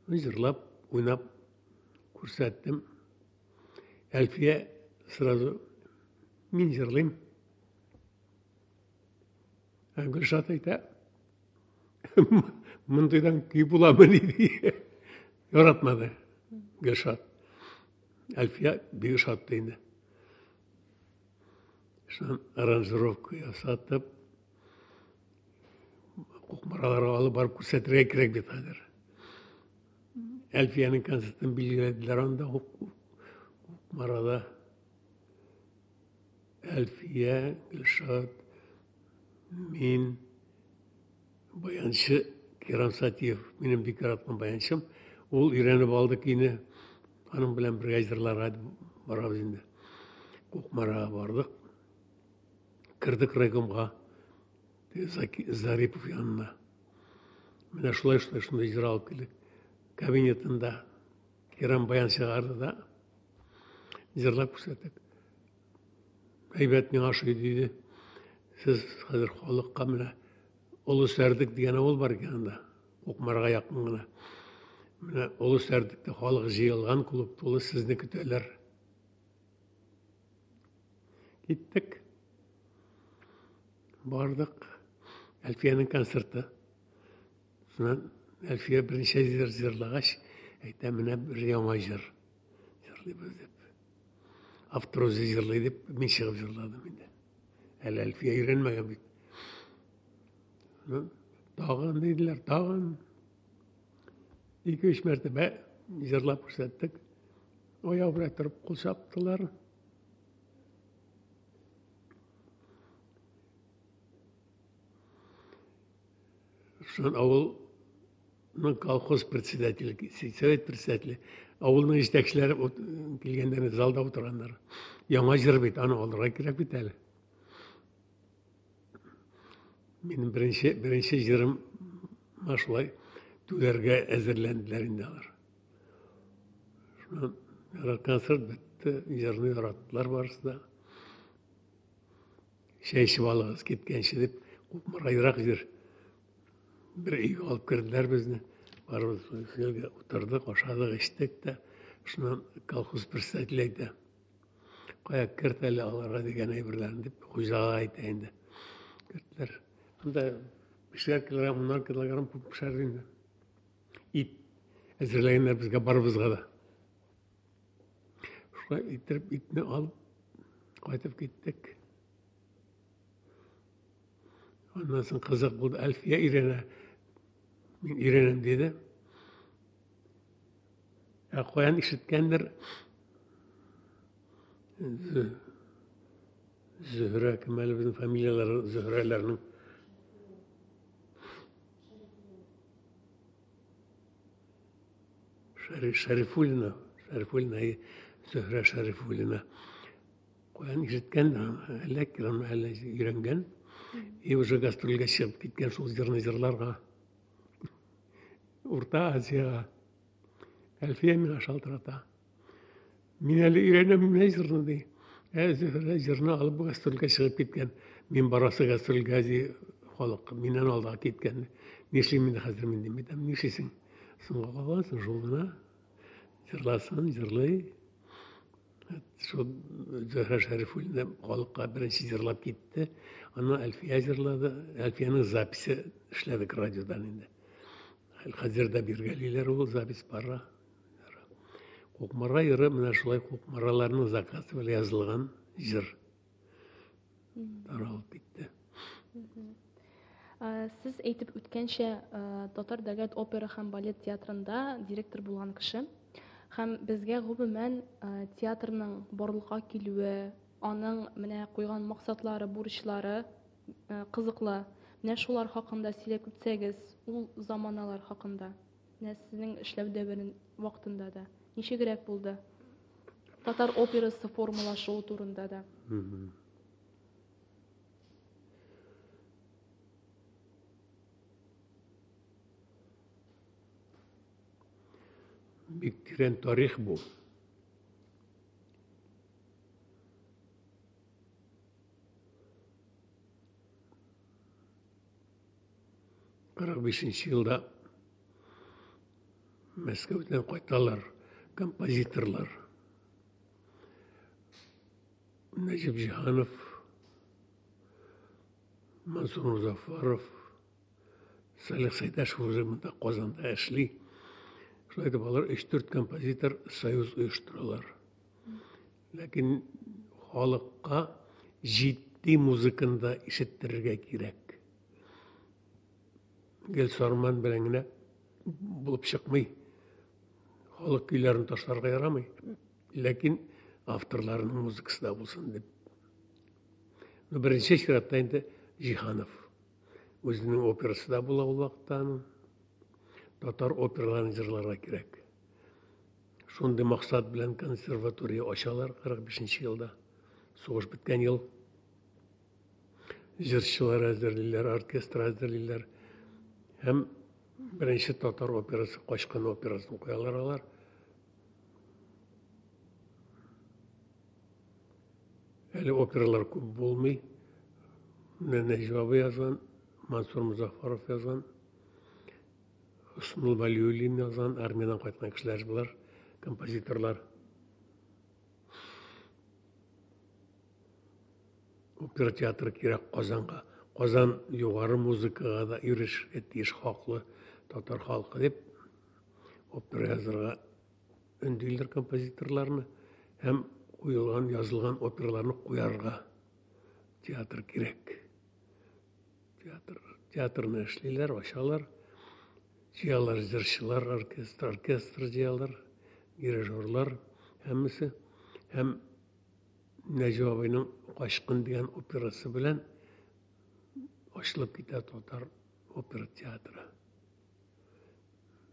Мин җырлап, уйнап күрсәттем. Әлфия сразу мин җырлыйм. Ә Гөлшат әйтә, мондыйдан көй буламыни ди. Яратмады Гөлшат. Әлфия бик ошатты инде. Шуннан аранжировка ясатып, Кукмараларга алып барып күрсәтергә кирәк бит хәзер. Әлфиянең концертын билгеләделәр анда Кукмарада. Әлфия, Гөлшат, мин, баянчы Кирам Сатиев, минем бик яраткан баянчым. Ул өйрәнеп алды көйне. Аның белән бергә җырларга барабыз инде. Кукмарага бардык. Кердек райкомга. Зарипов янына. Менә шулай шулай шундый җыр алып килдек. Кабинетында Кирам баян чыгарды да җырлап күрсәттек. Әйбәт миңа ошый диде. Сез хәзер халыкка менә Олы Сәрдек дигән авыл бар икән анда. Кукмарага якын гына. Менә Олы Сәрдектә халык җыелган, клуб тулы, сезне көтәләр. Киттек. Бардык. Әлфиянең концерты. Шуннан Әлфия берничә җыр җырлагач, әйтә, менә бер яңа җыр җырлыйбыз дип. Автор үзе җырлый дип, мин чыгып җырладым инде. Әле Әлфия өйрәнмәгән бит. Тагын диделәр, тагын. Ике-өч мәртәбә җырлап күрсәттек. Аяк белән торып кул чаптылар. Шуннан авылның колхоз председателе, сельсовет председателе, авылның җитәкчеләре килгәннәр, залда утырганнар. Яңа җыр бит, аны алырга кирәк бит әле. Минем беренче, беренче җырым шулай түләргә әзерләнделәр инде алар. Шуннан ярар, концерт бетте, җырны яраттылар барысы да. Чәй эчеп алыгыз киткәнче дип, Кукмара ерак җир. Бер өйгә алып керделәр безне. Барыбыз өстәлгә утырдык, ашадык, эчтек тә. Шуннан колхоз председателе әйтә. Кая керт әле аларга дигән әйберләрне дип хуҗага әйтә инде. Керттеләр. Анда бишәр килограмм, унар килограмм күп пешерде инде. Ит әзерләгәннәр безгә барыбызга да. Шулай иттереп итне алып кайтып киттек. Аннан соң кызык булды. Әлфия өйрәнә. Мин өйрәнәм диде. Ә каян ишеткәндер? Зөһрә кем әле безнең фамилияләре Зөһрәләрнең. Шәрифуллина, Шәрифуллина, Зөһрә Шәрифуллина. Каян ишеткән, әллә кирәм, әллә өйрәнгән. И уже гастрольгә чыгып киткән шул җырны җырларга. Урта Азиягә. Әлфия миңа шалтырата. Мин әле өйрәнәм менә җырны ди. Ә Зөһрә җырны алып гастрольгә чыгып киткән. Мин барасы гастрольгә ди халык миннән алда киткән. Нишлим инде хәзер мин дим. Әйтәм, нишлисең? Соңга каласың шул гына. Җырласын, җырлый. Шул Зөһрә Шәрифуллина халыкка беренче җырлап китте. Аннан Әлфия җырлады. Әлфиянең записе эшләдек радиодан инде. Хәзер дә биргәлиләр ул запись бара. Кукмара йыры менә шулай кукмараларның заказы белән язылган җыр. Таралып китте. Сез әйтеп үткәнчә, Татар дәүләт опера һәм балет театрында директор булган кеше. Һәм безгә гомумән театрның барлыкка килүе, аның менә куйган максатлары, бурычлары кызыклы. Менә шулар хакында сөйләп үтсәгез, ул заманалар хакында. Менә сезнең эшләү дәверен вакытында да ничегрәк булды? Татар операсы формалашуы турында да. Бик тирән тарих бу. 45 елда Мәскәүдән кайталар композиторлар. Нәҗип Җиһанов, Мансур Музафаров, Салих Сәйдәшев уже монда Казанда эшли. Шулай итеп алар 3-4 композитор союз оештыралар. Ләкин халыкка җитди музыканы да ишеттерергә кирәк. Гел сарман белән генә булып чыкмый. Халык көйләрен ташларга ярамый. Ләкин авторларының музыкасы да булсын дип. Ну, беренче чиратта инде Җиһанов. Үзенең операсы да була ул вакытта аның. Татар операларын җырларга кирәк. Шундый максат белән консерватория ачалар 45 елда. Сугыш беткән ел. Җырчылар әзерлиләр, оркестр әзерлиләр. Һәм беренче татар операсы, Качкын операсын куялар алар. Әле опералар күп булмый. Менә Нәҗип абый язган, Мансур Музафаров язган. Хөснул Вәлиуллин язган, армиядән кайткан кешеләр болар, композиторлар. Опера театры кирәк Казанга. Казан югары музыкага да ирешергә тиеш хаклы татар халкы дип опера язырга өндиләр композиторларны һәм куелган, язылган операларны куярга театр кирәк. Театр, театрны эшлиләр, ачалар. Җыялар җырчылар, оркестр, оркестр җыялар, дирижерлар, һәммәсе. Һәм Нәҗип абыйның Качкын дигән операсы белән ачылып китә татар опера театры.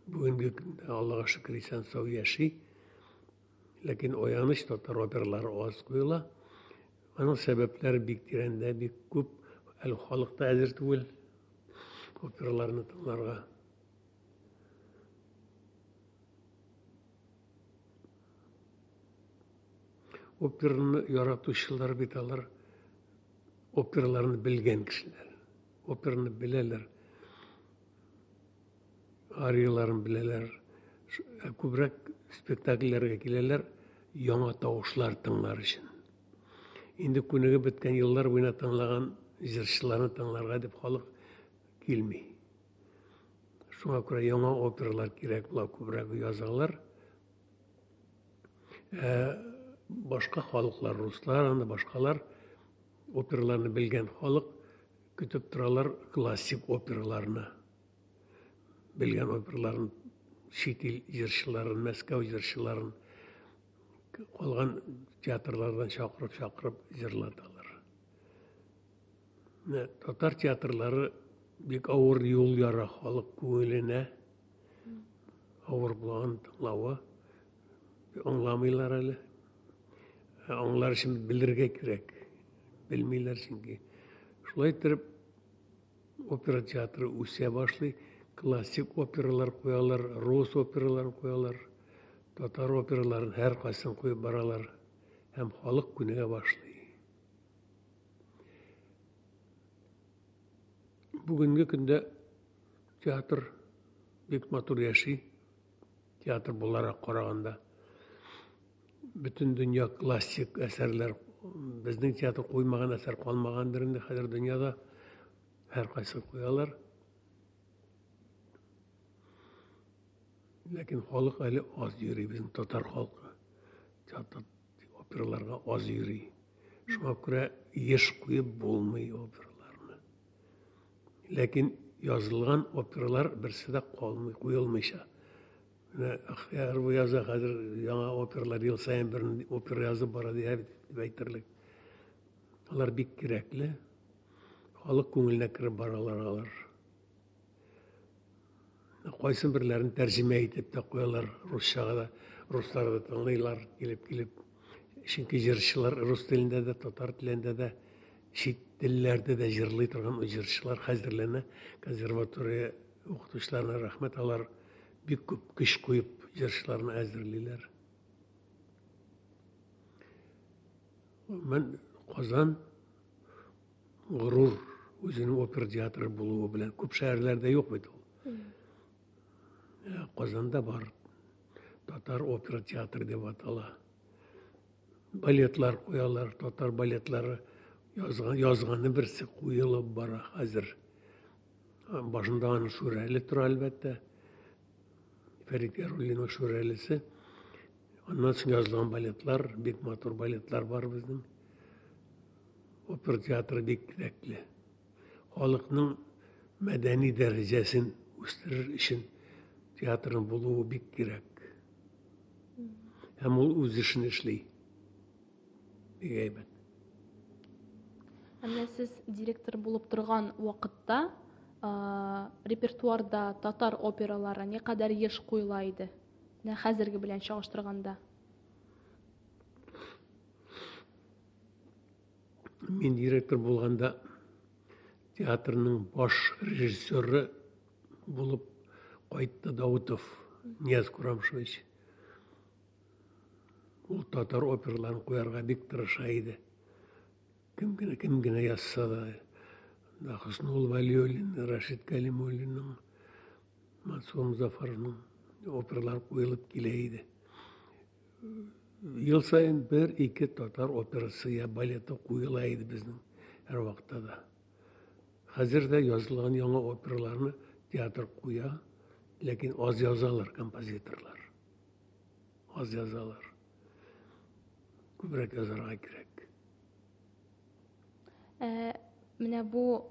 Бүгенге көндә Аллага шөкер исән сау яши. Ләкин аяныч татар опералары аз куела. Аның сәбәпләре бик тирәндә, бик күп. Әле халык та әзер түгел операларны тыңларга. Операны яратучылар бит алар операларны белгән кешеләр. Операны беләләр. Арияларын беләләр. Күбрәк спектакльләргә киләләр яңа тавышлар тыңлар өчен. Инде күнегеп беткән еллар буена тыңлаган җырчыларны тыңларга дип халык килми. Шуңа күрә яңа опералар кирәк була, күбрәк язалар. Ә башка халыклар, руслар, аны башкалар операларны белгән халык көтеп торалар классик операларны. Белгән операларын, чит ил җырчыларын, Мәскәү җырчыларын калган театрлардан чакырып-чакырып җырлаталар. Менә татар театрлары бик авыр юл яра халык күңеленә. Авыр булган тыңлавы. Аңламыйлар әле. Аңлар өчен белергә кирәк. Белмиләр чөнки. Шулай итеп опера театры үсә башлый. Классик опералар куялар, рус операларын куялар, татар операларын һәркайсын куеп баралар һәм халык күнегә башлый. Бүгенге көндә театр бик матур яши. Театр буларак караганда бөтен дөнья классик әсәрләр безнең театр куймаган әсәр калмагандыр инде хәзер дөньяда һәркайсы куялар. Ләкин халык әле аз йөри, безнең татар халкы театр операларга аз йөри. Шуңа күрә еш куеп булмый операларны. Ләкин язылган опералар берсе дә калмый, куелмыйча. Менә Ахтиярова яза хәзер яңа опералар, ел саен бер опера язып бара дип әйтерлек. Алар бик кирәкле. Халык күңеленә кереп баралар алар. Кайсы берләрен тәрҗемә итеп тә куялар русчага да, руслар да тыңлыйлар килеп-килеп. Чөнки җырчылар рус телендә дә, татар телендә дә, чит телләрдә дә җырлый торган җырчылар хәзерләнә. Консерватория укытучыларына рәхмәт, алар бик күп көч куеп җырчыларны әзерлиләр. Мен Казан горур үзенең опера театры булуы белән. Күп шәһәрләрдә юк бит ул. Казанда бар. Татар опера театры дип атала. Балетлар куялар, татар балетлары язган, язганы берсе куелып бара хәзер. Башында аның Шүрәле тора, әлбәттә. Фәрит Яруллинның Шүрәлесе. Аннан соң язылган балетлар, бик матур балетлар бар безнең. Опера театры бик кирәкле. Халыкның мәдәни дәрәҗәсен үстерер өчен театрның булуы бик кирәк. Һәм ул үз эшен эшли. Бик әйбәт. Ә менә сез директор булып торган вакытта репертуарда татар опералары никадәр еш куела иде? Менә хәзерге белән чагыштырганда. Мин директор булганда театрның баш режиссеры булып кайтты Даутов Нияз Курамшевич. Ул татар операларын куярга бик тырыша иде. Кем генә, кем генә язса да, да Хөснулла Вәлиуллин, Рашид Кәлимуллинның, Мансур Мозафаровның опералары куелып килә иде. Ел саен бер-ике татар операсы я балеты куела иде безнең һәрвакытта да. Хәзер дә язылган яңа операларны театр куя, ләкин аз язалар композиторлар. Аз язалар. Күбрәк язарга кирәк. Ә, менә бу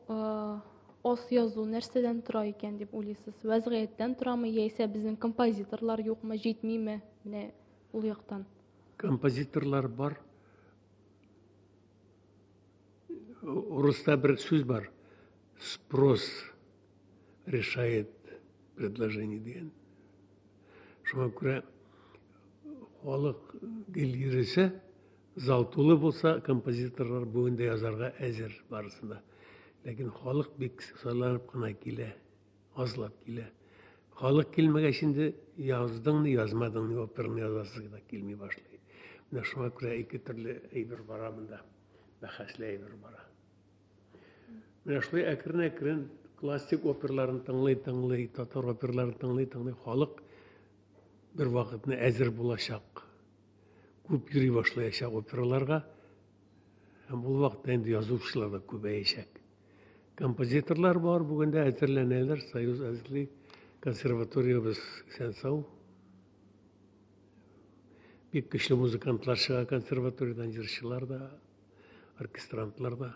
ос язу нәрсәдән тора икән дип уйлыйсыз? Вәзгыятьтән торамы, яисә безнең композиторлар юкмы, җитмиме? Менә ул яктан. Композиторлар бар. Урыста бер сүз бар. Спрос решает предложение дигән. Шуңа күрә халык гел йөресә, Зал тулы булса, композиторлар бүген дә язарга әзер барысы да. Ләкин халык бик сайланып кына килә, азлап килә. Халык килмәгәч инде яздың ни, язмадың ни, операны язасы да килми башлый. Менә шуңа күрә ике төрле әйбер бара монда. Бәхәсле әйбер бара. Менә шулай әкрен-әкрен классик операларын тыңлый-тыңлый, татар операларын тыңлый-тыңлый халык бер вакытны әзер булачак. Күп йөри башлаячак операларга. Һәм ул вакытта инде язучылар да күбәячәк. Композиторлар бар бүген дә әзерләнәләр, Союз әзерли, консерваториябез исән-сау. Бик көчле музыкантлар чыга консерваториядән, җырчылар да, оркестрантлар да.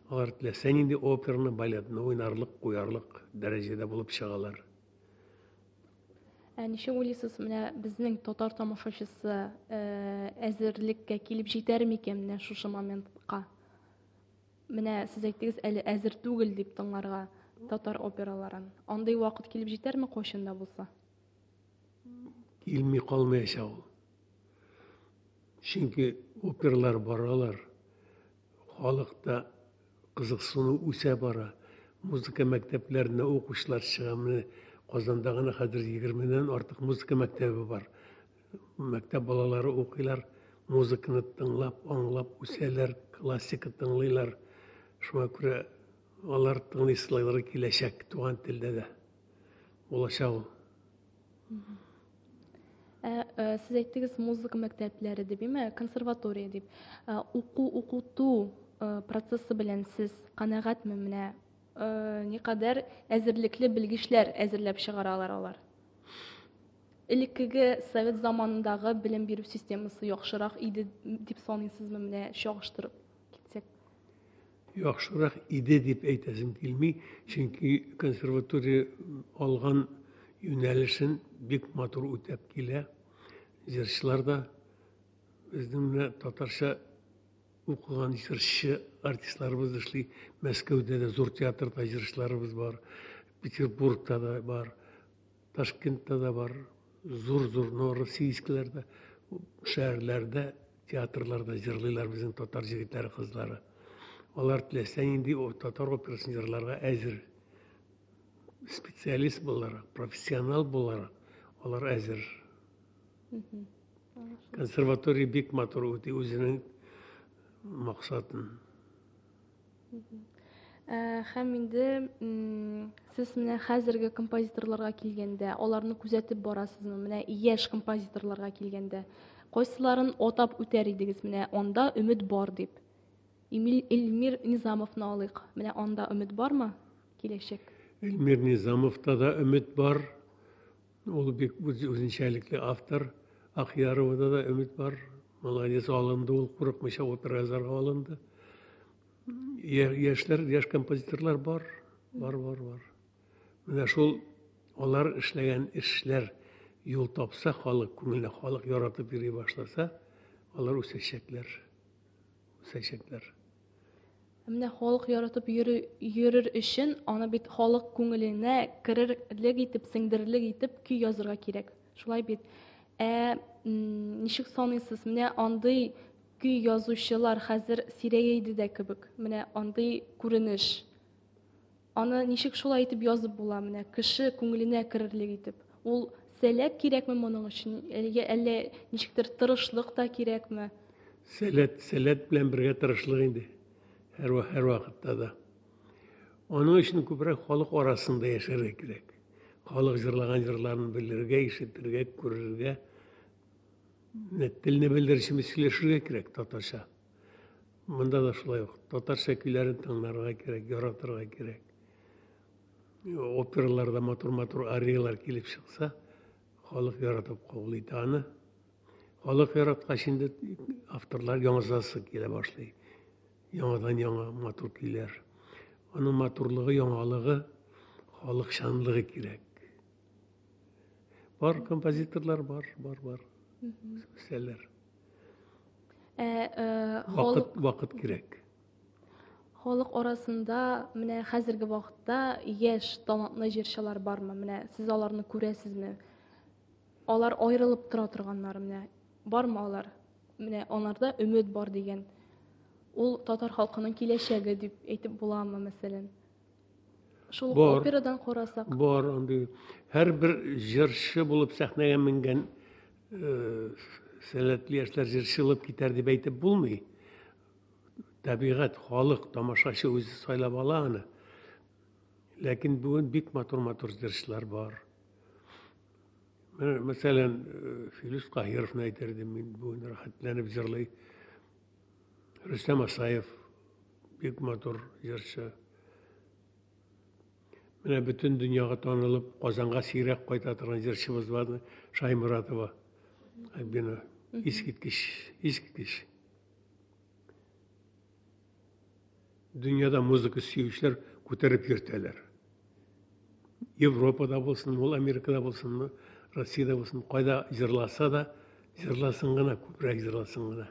Алар теләсә нинди операны, балетны уйнарлык, куярлык дәрәҗәдә булып чыгалар. Ә ничек уйлыйсыз, менә безнең татар тамашачысы әзерлеккә килеп җитәр микән менә шушы моментка? Менә сез әйттегез, әле әзер түгел дип тыңларга татар операларын. Андый вакыт килеп җитәрме кайчан да булса? Килми калмаячак ул. Чөнки опералар баралар. Халыкта кызыксыну үсә бара. Музыка мәктәпләренә укучылар чыга. Менә Казанда гына хәзер 20-дән артык музыка мәктәбе бар. Мәктәп балалары укыйлар, музыканы тыңлап, аңлап үсәләр, классика тыңлыйлар. Шуңа күрә алар тыңлыйсылары киләчәк туган телдә дә. Булачак ул. Ә, э, сез әйттегез музыка мәктәпләре дип, име, консерватория дип. Ә, уку, укыту э, процессы белән сез канәгатьме менә? Э, никадәр әзерлекле белгечләр әзерләп чыгаралар алар? Элеккеге совет заманындагы белем бирү системасы яхшырак иде дип саныйсызмы, менә чагыштырып китсәк? Яхшырак иде дип әйтәсем килми, чөнки консерватория алган юнәлешен бик матур үтәп килә. Җырчылар да безнең менә татарча укыган җырчы артистларыбыз эшли. Мәскәүдә дә зур театрда җырчыларыбыз бар, Петербургта да бар. Ташкентта да бар, зур-зур Новороссийскиләрдә, шәһәрләрдә, театрларда җырлыйлар безнең татар җегетләре, кызлары. Алар теләсә нинди татар операсын җырларга әзер. Специалист буларак, профессионал буларак алар әзер. Консерватория бик матур үти үзенең максатын. Э, һәм инде сез менә хәзерге композиторларга килгәндә, аларны күзәтеп барасызмы? Менә яшь композиторларга килгәндә, кайсыларын атап үтәр идегез? Менә анда өмет бар дип. Эмиль Эльмир Низамовны алыйк. Менә анда өмет бармы киләчәк? Эльмир Низамовта да өмет бар. Ул бик үзенчәлекле автор. Ахияровада да өмет бар. Молодец, алынды ул, курыкмыйча опера язарга алынды. Яшьләр, яшь композиторлар бар, бар, бар, бар. Менә шул алар эшләгән эшләр юл тапса, халык күңеленә, халык яратып йөри башласа, алар үсәчәкләр. Үсәчәкләр. Ә менә халык яратып йөрү, йөрер өчен аны бит халык күңеленә керерлек итеп, сеңдерерлек итеп көй язырга кирәк. Шулай бит. Ә ничек саныйсыз, менә андый көй язучылар хәзер сирәгәйде дә кебек. Менә андый күренеш. Аны ничек шулай итеп язып була, менә кеше күңеленә керерлек итеп. Ул сәләт кирәкме моның өчен, әллә, әллә ничектер тырышлык та кирәкме? Сәләт, сәләт белән бергә тырышлык инде. Һәр, һәр вакытта да. Аның өчен күбрәк халык арасында яшәргә кирәк. Халык җырлаган җырларын белергә, ишетергә, күрергә. Менә телне белер өчен сөйләшергә кирәк татарча. Монда да шулай ук. Татарча көйләрен тыңларга кирәк, яратырга кирәк. Операларда матур-матур ариялар килеп чыкса, халык яратып кабул итә аны. Халык яраткач инде авторлар язасы килә башлый. Яңадан яңа матур көйләр. Аның матурлыгы, яңалыгы, халыкчанлыгы кирәк. Бар композиторлар бар, бар, бар. Үсәләр. Ә, э, вакыт, вакыт кирәк. Халык арасында менә хәзерге вакытта яшь талантлы җырчылар бармы? Менә сез аларны күрәсезме? Алар аерылып тора торганнар менә. Бармы алар? Менә аларда өмет бар дигән. Ул татар халкының киләчәге дип әйтеп буламы, мәсәлән? Шул бар, операдан карасак. Бар андый. Һәрбер җырчы булып сәхнәгә менгән э, сәләтле яшьләр җырчы булып китәр дип әйтеп булмый. Табигать, халык, тамашачы үзе сайлап ала аны. Ләкин бүген бик матур-матур җырчылар бар. Менә, мәсәлән, э, Филүс Каһировны әйтер идем мин бүген рәхәтләнеп җырлый. Рөстәм Асаев бик матур җырчы. Менә бөтен дөньяга танылып, Казанга сирәк кайта торган җырчыбыз бар, Шаймуратова Альбина. Искиткеч, искиткеч. Дөньяда музыка сөючеләр күтәреп йөртәләр. Европада булсын, ул Америкада булсын, Россиядә булсын, кайда җырласа да, җырласын гына, күбрәк җырласын гына.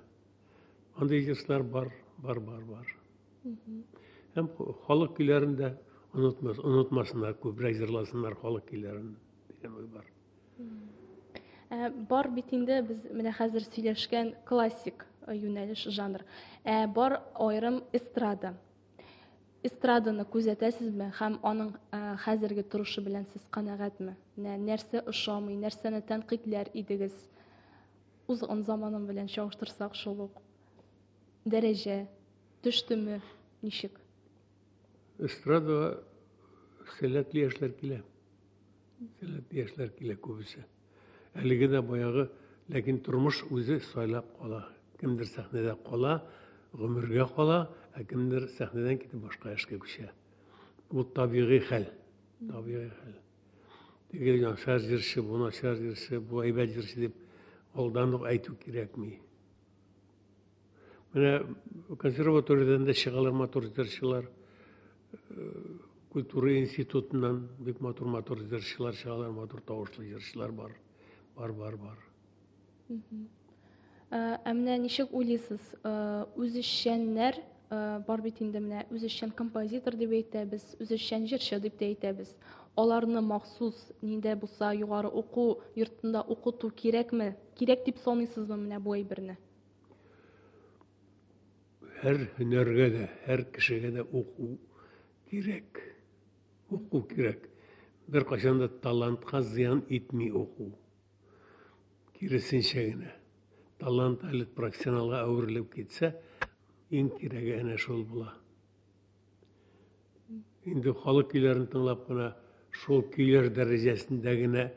Андый җырчылар бар, бар, бар, бар. Һәм халык көйләрен дә онытмас, онытмасыннар, күбрәк җырласыннар халык көйләрен дигән уй бар. Ә, бар бит инде без менә хәзер сөйләшкән классик э, юнәлеш жанр. Ә бар аерым эстрада. Эстраданы күзәтәсезме һәм аның э, хәзерге торышы белән сез канәгатьме? Менә нәрсә ошамый, нәрсәне тәнкыйтьләр идегез? Узган заманым белән чагыштырсак, шул ук дәрәҗә төштеме, ничек? Эстрадага сәләтле яшьләр килә. Сәләтле яшьләр килә күбесе. Әлеге дә баягы, ләкин тормыш үзе сайлап кала. Кемдер сәхнәдә кала, гомергә кала, ә кемдер сәхнәдән китеп башка эшкә күчә. Бу табигый хәл. Табигый хәл. Теге начар җырчы, бу начар җырчы, бу әйбәт җырчы дип алдан ук әйтү кирәкми. Менә консерваториядән дә чыгалар матур җырчылар. Э, культура институтыннан бик матур-матур җырчылар чыгалар, матур тавышлы җырчылар бар. Бар, бар, бар. Э, ә менә ничек уйлыйсыз, э, үзешчәннәр э, бар бит инде менә үзешчән композитор дип әйтәбез, үзешчән җырчы дип тә әйтәбез. Аларны махсус нидә булса югары уку йортында укыту кирәкме? Кирәк дип саныйсызмы менә бу әйберне? Һәр һөнәргә дә, һәр кешегә дә уку кирәк. Уку кирәк. Беркайчан да талантка зыян итми уку. Киресенчә генә. Талант әле профессионалга әверелеп китсә, иң кирәге әнә шул була. Инде халык көйләрен тыңлап кына шул көйләр дәрәҗәсендә генә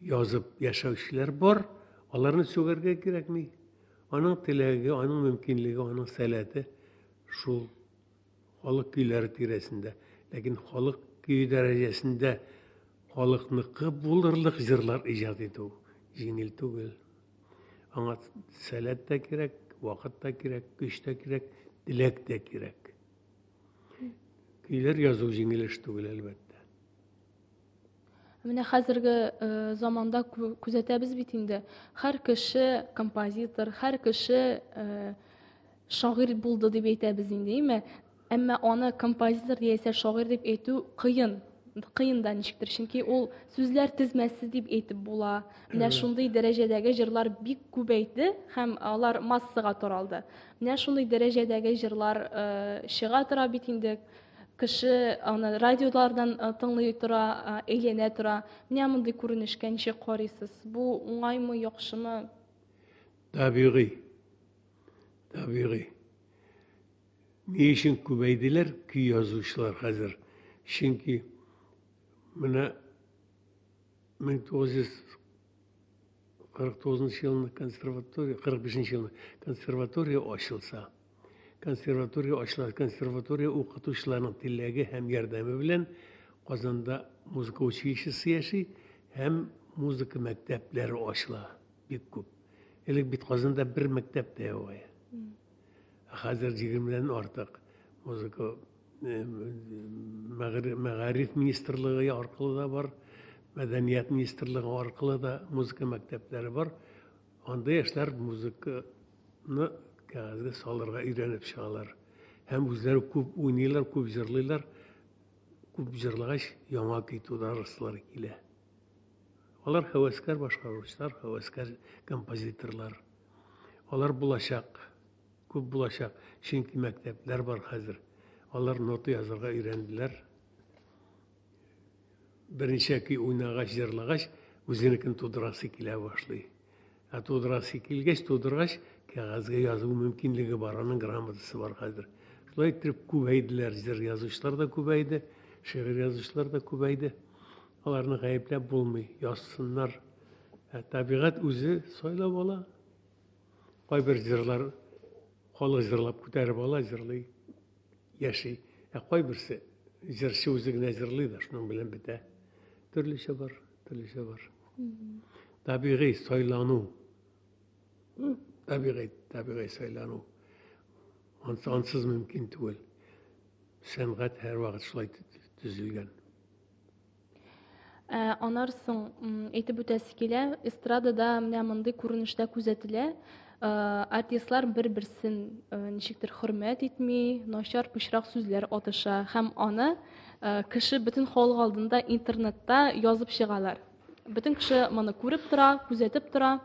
язып яшәүчеләр бар, аларны сүгәргә кирәкми. Аның теләге, аның мөмкинлеге, аның сәләте шул халык көйләре тирәсендә. Ләкин халык көе дәрәҗәсендә халыкныкы булырлык җырлар иҗат итү җиңел түгел. Аңа сәләт тә кирәк, вакыт та кирәк, көч тә кирәк, теләк тә кирәк. Көйләр язу җиңел эш түгел, әлбәттә. Менә хәзерге э, заманда күзәтәбез бит инде. Һәр кеше композитор, һәр кеше э, шагыйрь булды дип әйтәбез инде, әйме? Әмма аны композитор яисә шагыйрь дип әйтү кыен. Кыен да ничектер, чөнки ул сүзләр тезмәсе дип әйтеп була. Менә шундый дәрәҗәдәге җырлар бик күбәйде һәм алар массага таралды. Менә шундый дәрәҗәдәге җырлар э, чыга тора бит инде. Кеше аны радиолардан э, тыңлый тора, э, әйләнә тора. Менә мондый күренешкә ничек карыйсыз? Бу уңаймы, яхшымы? Табигый. Табигый. Ни өчен күбәйделәр көй язучылар хәзер? Чөнки менә 1949 елны консерватория, 45 елны консерватория ачылса, консерватория ачыла, консерватория укытучыларының теләге һәм ярдәме белән Казанда музыка училищесы яши һәм музыка мәктәпләре ачыла бик күп. Элек бит Казанда бер мәктәп тә юк иде. Ә хәзер егермедән артык музыка э, мәгариф министрлыгы аркылы да бар, мәдәният министрлыгы аркылы да музыка мәктәпләре бар. Анда яшьләр музыканы кәгазьгә салырга өйрәнеп чыгалар. Һәм үзләре күп уйныйлар, күп җырлыйлар. Күп җырлагач, яңа көй тудырасылар килә. Алар һәвәскәр башкаручылар, һәвәскәр композиторлар. Алар булачак, күп булачак, чөнки мәктәпләр бар хәзер. Алар нота язарга өйрәнделәр. Берничә көй уйнагач, җырлагач, үзенекен тудырасы килә башлый. Ә тудырасы килгәч, тудыргач, кәгазьгә язу мөмкинлеге бар, аның грамотасы бар хәзер. Шулай иттереп күбәйделәр, җыр язучылар да күбәйде, шигырь язучылар да күбәйде. Аларны гаепләп булмый, язсыннар. Ә табигать үзе сайлап ала. Кайбер җырлар халык җырлап күтәреп ала, җырлый, яши. Ә кайберсе җырчы үзе генә җырлый да, шуның белән бетә. Төрлечә бар, төрлечә бар. Табигый сайлану. Табигый, табигый сайлану. Ансы, ансыз мөмкин түгел. Сәнгать һәрвакыт шулай төзелгән. Ә, анар соң әйтеп үтәсе килә, эстрадада менә мондый күренештә күзәтелә. Ә, артистлар бер-берсен э, ничектер хөрмәт итми, начар пычрак сүзләр атыша һәм аны э, кеше бөтен халык алдында интернетта язып чыгалар. Бөтен кеше моны күреп тора, күзәтеп тора.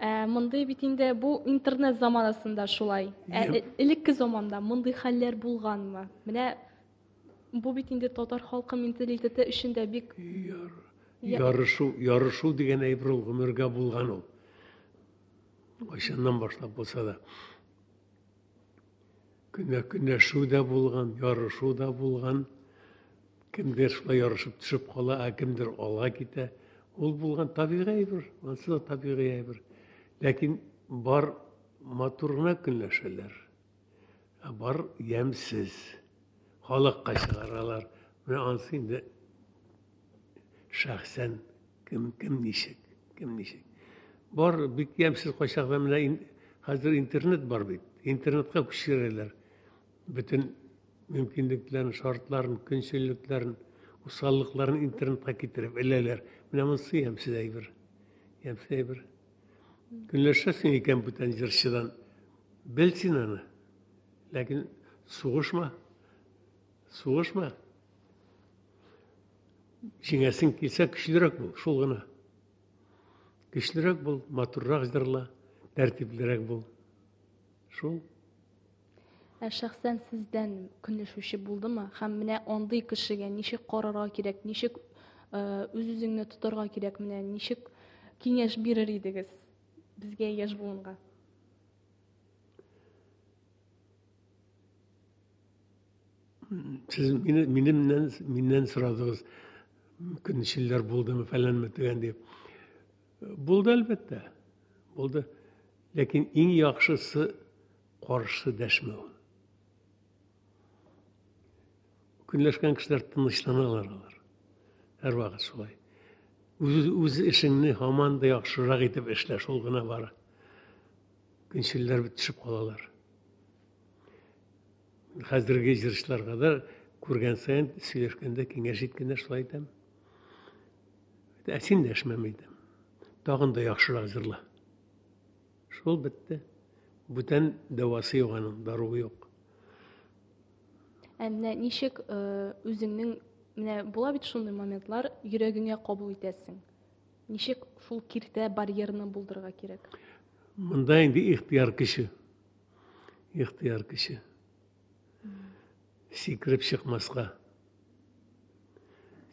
Ә, мондый бит инде бу интернет заманасында шулай. Ә, э, элекке заманда мондый хәлләр булганмы? Менә Бу бит инде татар халкы менталитеты өчен дә бик Ярышу, ярышу дигән әйбер ул гомергә булган ул. Кайчаннан башлап булса да. Көнә көнәшү дә булган, ярышу да булган. Кемдер шулай ярышып төшеп кала, ә кемдер алга китә. Ул булган табигый әйбер, ансы да табигый әйбер. Ләкин бар матур гына көнләшәләр. Ә бар ямьсез. Халыкка чыгаралар. Менә анысы инде шәхсән кем кем ничек, кем ничек. Бар бик ямьсез кайчакта менә ин, хәзер интернет бар бит. Интернетка күчерәләр. Бөтен мөмкинлекләрен, шартларын, көнчеллекләрен, усаллыкларын интернетка китереп эләләр. Менә монысы ямьсез әйбер. Ямьсез әйбер. Көнләшәсең икән бүтән җырчыдан. Бел син аны. Ләкин сугышма. Сугышма. Җиңәсең килсә, көчлерәк бул, шул гына. Көчлерәк бул, матуррак җырла, тәртиплерәк бул. Шул. Ә шәхсән сездән көнләшүче булдымы? Һәм менә андый кешегә ничек карарга кирәк, ничек үз-үзеңне тотарга кирәк, менә ничек киңәш бирер идегез безгә, яшь буынга? Сез мине, минемнән, миннән сорадыгыз, көнчелләр булдымы, фәләнме дигән дип. Булды, әлбәттә. Булды. Ләкин иң яхшысы каршы дәшмәү. Көнләшкән кешеләр тынычланалар алар. Һәрвакыт шулай. Үз, үз эшеңне һаман да яхшырак итеп эшлә, шул гына бар. Көнчелләр бит төшеп калалар. Хәзерге җырчыларга да күргән саен сөйләшкәндә, киңәш иткәндә шулай әйтәм. Ә син дәшмәм әйтәм. Тагын да яхшырак җырла. Шул бетте. Бүтән дәвасы юк аның, даруы юк. Ә менә ничек э, үзеңнең менә була бит шундый моментлар, йөрәгеңә кабул итәсең. Ничек шул киртә барьерны булдырырга кирәк? Монда инде ихтыяр көче. Ихтыяр көче. Сикереп чыкмаска.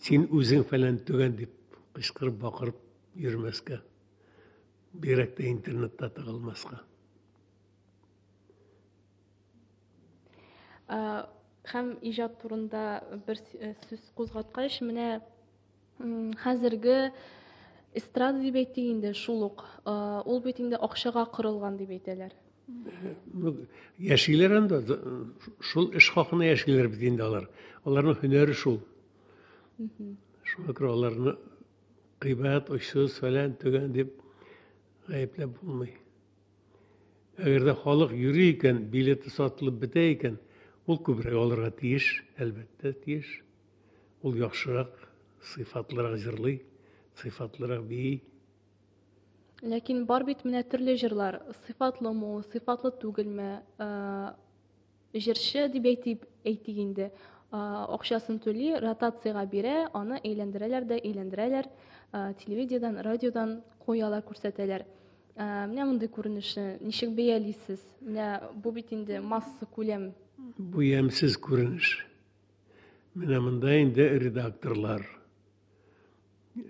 Син үзең фәлән төгән дип кычкырып бакырып йөрмәскә. Бигрәк тә интернетта тыгылмаска. Һәм иҗат турында бер э, сүз кузгаткач, менә хәзерге эстрада дип әйтик инде шул ук. Ул бит инде акчага корылган дип әйтәләр. Яшиләр анда, шул эш хакына яшиләр бит инде алар. Аларның һөнәре шул. Шуңа күрә аларны кыйбат, очсыз, фәлән, төгән дип гаепләп булмый. Әгәр дә халык йөри икән, билеты сатылып бетә икән, ул күбрәк алырга тиеш, әлбәттә, тиеш. Ул яхшырак, сыйфатлырак җырлый, сыйфатлырак бии. Ләкин бар бит менә төрле җырлар, сыйфатлымы ул, сыйфатлы түгелме, э, Җырчы дип әйтик, әйтик инде, акчасын түли, ротациягә бирә, аны әйләндерәләр дә әйләндерәләр, телевидениедән, радиодан куялар, күрсәтәләр. Менә мондый күренешне ничек бәялисез? Менә бу бит инде масса күләм. Бу ямьсез күренеш. Менә монда инде редакторлар,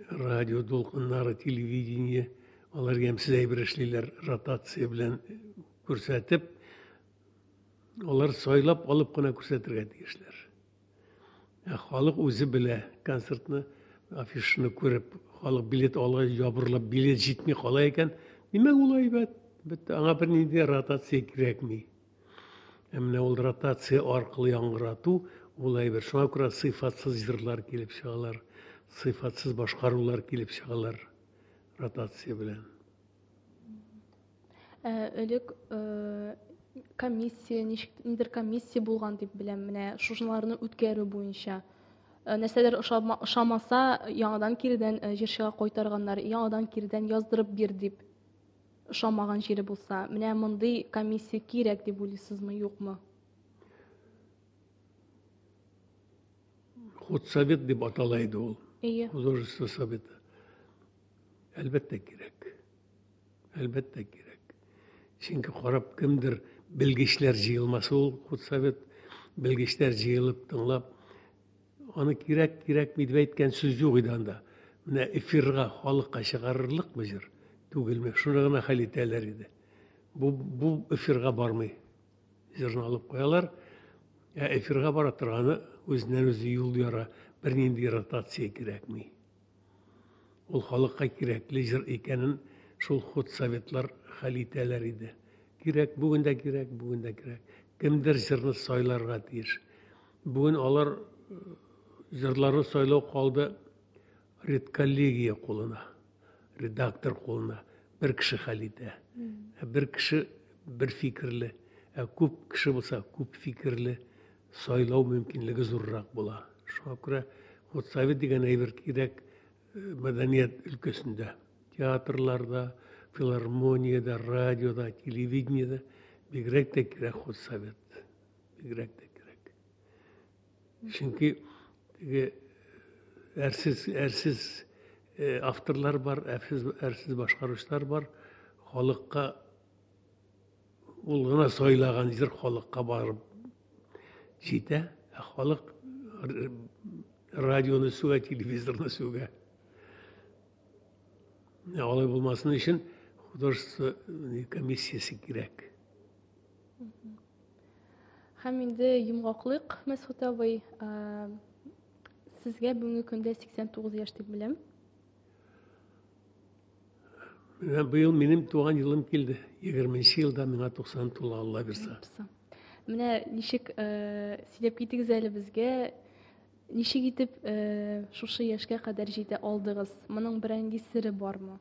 радио дулкыннары, телевидение, Алар ямьсез әйбер эшлиләр, ротация белән күрсәтеп, алар сайлап алып кына күрсәтергә тиешләр. Ә халык үзе белә концертны, афишаны күреп, халык билет ала, ябырылып, билет җитми кала икән, димәк, ул әйбәт. Бетте, аңа бернинди ротация кирәкми. Ә менә ул ротация аркылы яңгырату, ул әйбер. Шуңа күрә сыйфатсыз җырлар килеп чыгалар, сыйфатсыз башкарулар килеп чыгалар ротация белән. Ә, элек э, комиссия, ничек нидер комиссия булган дип беләм, менә шушыларны үткәрү буенча. Э, нәрсәләр ошамаса, яңадан киредән э, җырчыга кайтарганнар, яңадан киредән яздырып бир дип. Ошамаган җире булса, менә мондый комиссия кирәк дип уйлыйсызмы, юкмы? Худсовет дип атала иде ул. Әйе. Художество советы. Әлбәттә кирәк. Әлбәттә кирәк. Чөнки карап кемдер белгечләр җыелмасы ул худсовет белгечләр җыелып тыңлап аны кирәк кирәкми дип әйткән сүз юк иде анда. Менә эфирга халыкка чыгарырлыкмы җыр түгелме? Шуны гына хәл итәләр иде. Бу бу эфирга бармый. Җырны алып куялар. Ә эфирга бара торганы үзеннән үзе юл яра, бернинди ротация кирәкми. Ул халыкка кирәкле җыр икәнен шул худсоветлар хәл итәләр иде. Кирәк, бүген дә кирәк, бүген дә кирәк. Кемдер җырны сайларга тиеш. Бүген алар э, җырларны сайлау калды редколлегия кулына, редактор кулына. Бер кеше хәл итә. Ә бер кеше бер фикерле, ә күп кеше булса күп фикерле сайлау мөмкинлеге зуррак була. Шуңа күрә худсовет дигән әйбер кирәк э, мәдәният өлкәсендә. Театрларда, филармониядә, радиода, телевидениедә бигрәк тә кирәк худсовет. Бигрәк тә кирәк. Чөнки теге әрсез, әрсез э, авторлар бар, әрсез, әрсез башкаручылар бар. Халыкка Ул гына сайлаган җыр халыкка барып җитә, ә халык радионы сүгә, телевизорны сүгә. Алай булмасын өчен художество комиссиясе кирәк. Һәм инде йомгаклыйк, Мәсхүт абый. Сезгә бүгенге көндә 89 яшь дип беләм. Менә быел минем туган елым килде. 20 елда миңа 90 тула, Алла бирса. Менә ничек э, сөйләп китегез әле безгә, ничек итеп э, шушы яшькә кадәр җитә алдыгыз? Моның берәр сере бармы?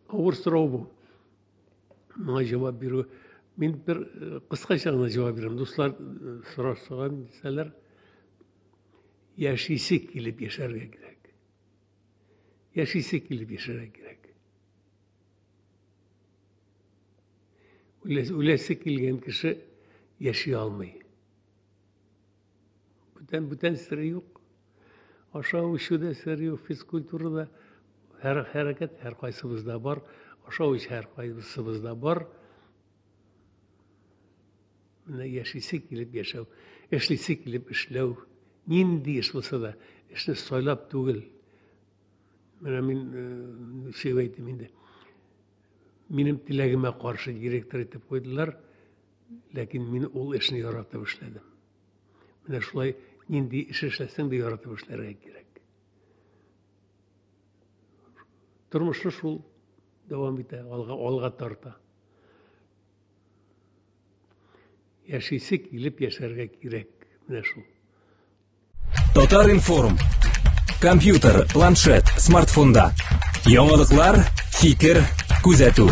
Авыр сорау бу. Моңа җавап бирү. Мин бер э, кыскача гына җавап бирәм. Дуслар э, сорашсаган дисәләр, Яшисе килеп яшәргә кирәк. Яшисе килеп яшәргә кирәк. Үләсе килгән кеше яши алмый. Бүтән бүтән сере юк. Ашау эчүдә сер юк, физкультурада һәр хәрәкәт һәр кайсыбызда бар, ашау эчү һәр кайсыбызда бар. Менә яшисе килеп яшәү, эшлисе килеп эшләү. Нинди эш булса да, эшне сайлап түгел. Менә мин ничек әйтим инде. Минем теләгемә каршы директор итеп куйдылар, ләкин мин ул эшне яратып эшләдем. Менә шулай нинди эш эшләсәң дә яратып эшләргә кирәк. Тормышны шул дәвам итә, алга, алга тарта. Яшисе килеп яшәргә кирәк. Менә шул. Татар информ. Компьютер, планшет, смартфонда. Яңалыклар, фикер, күзәтү.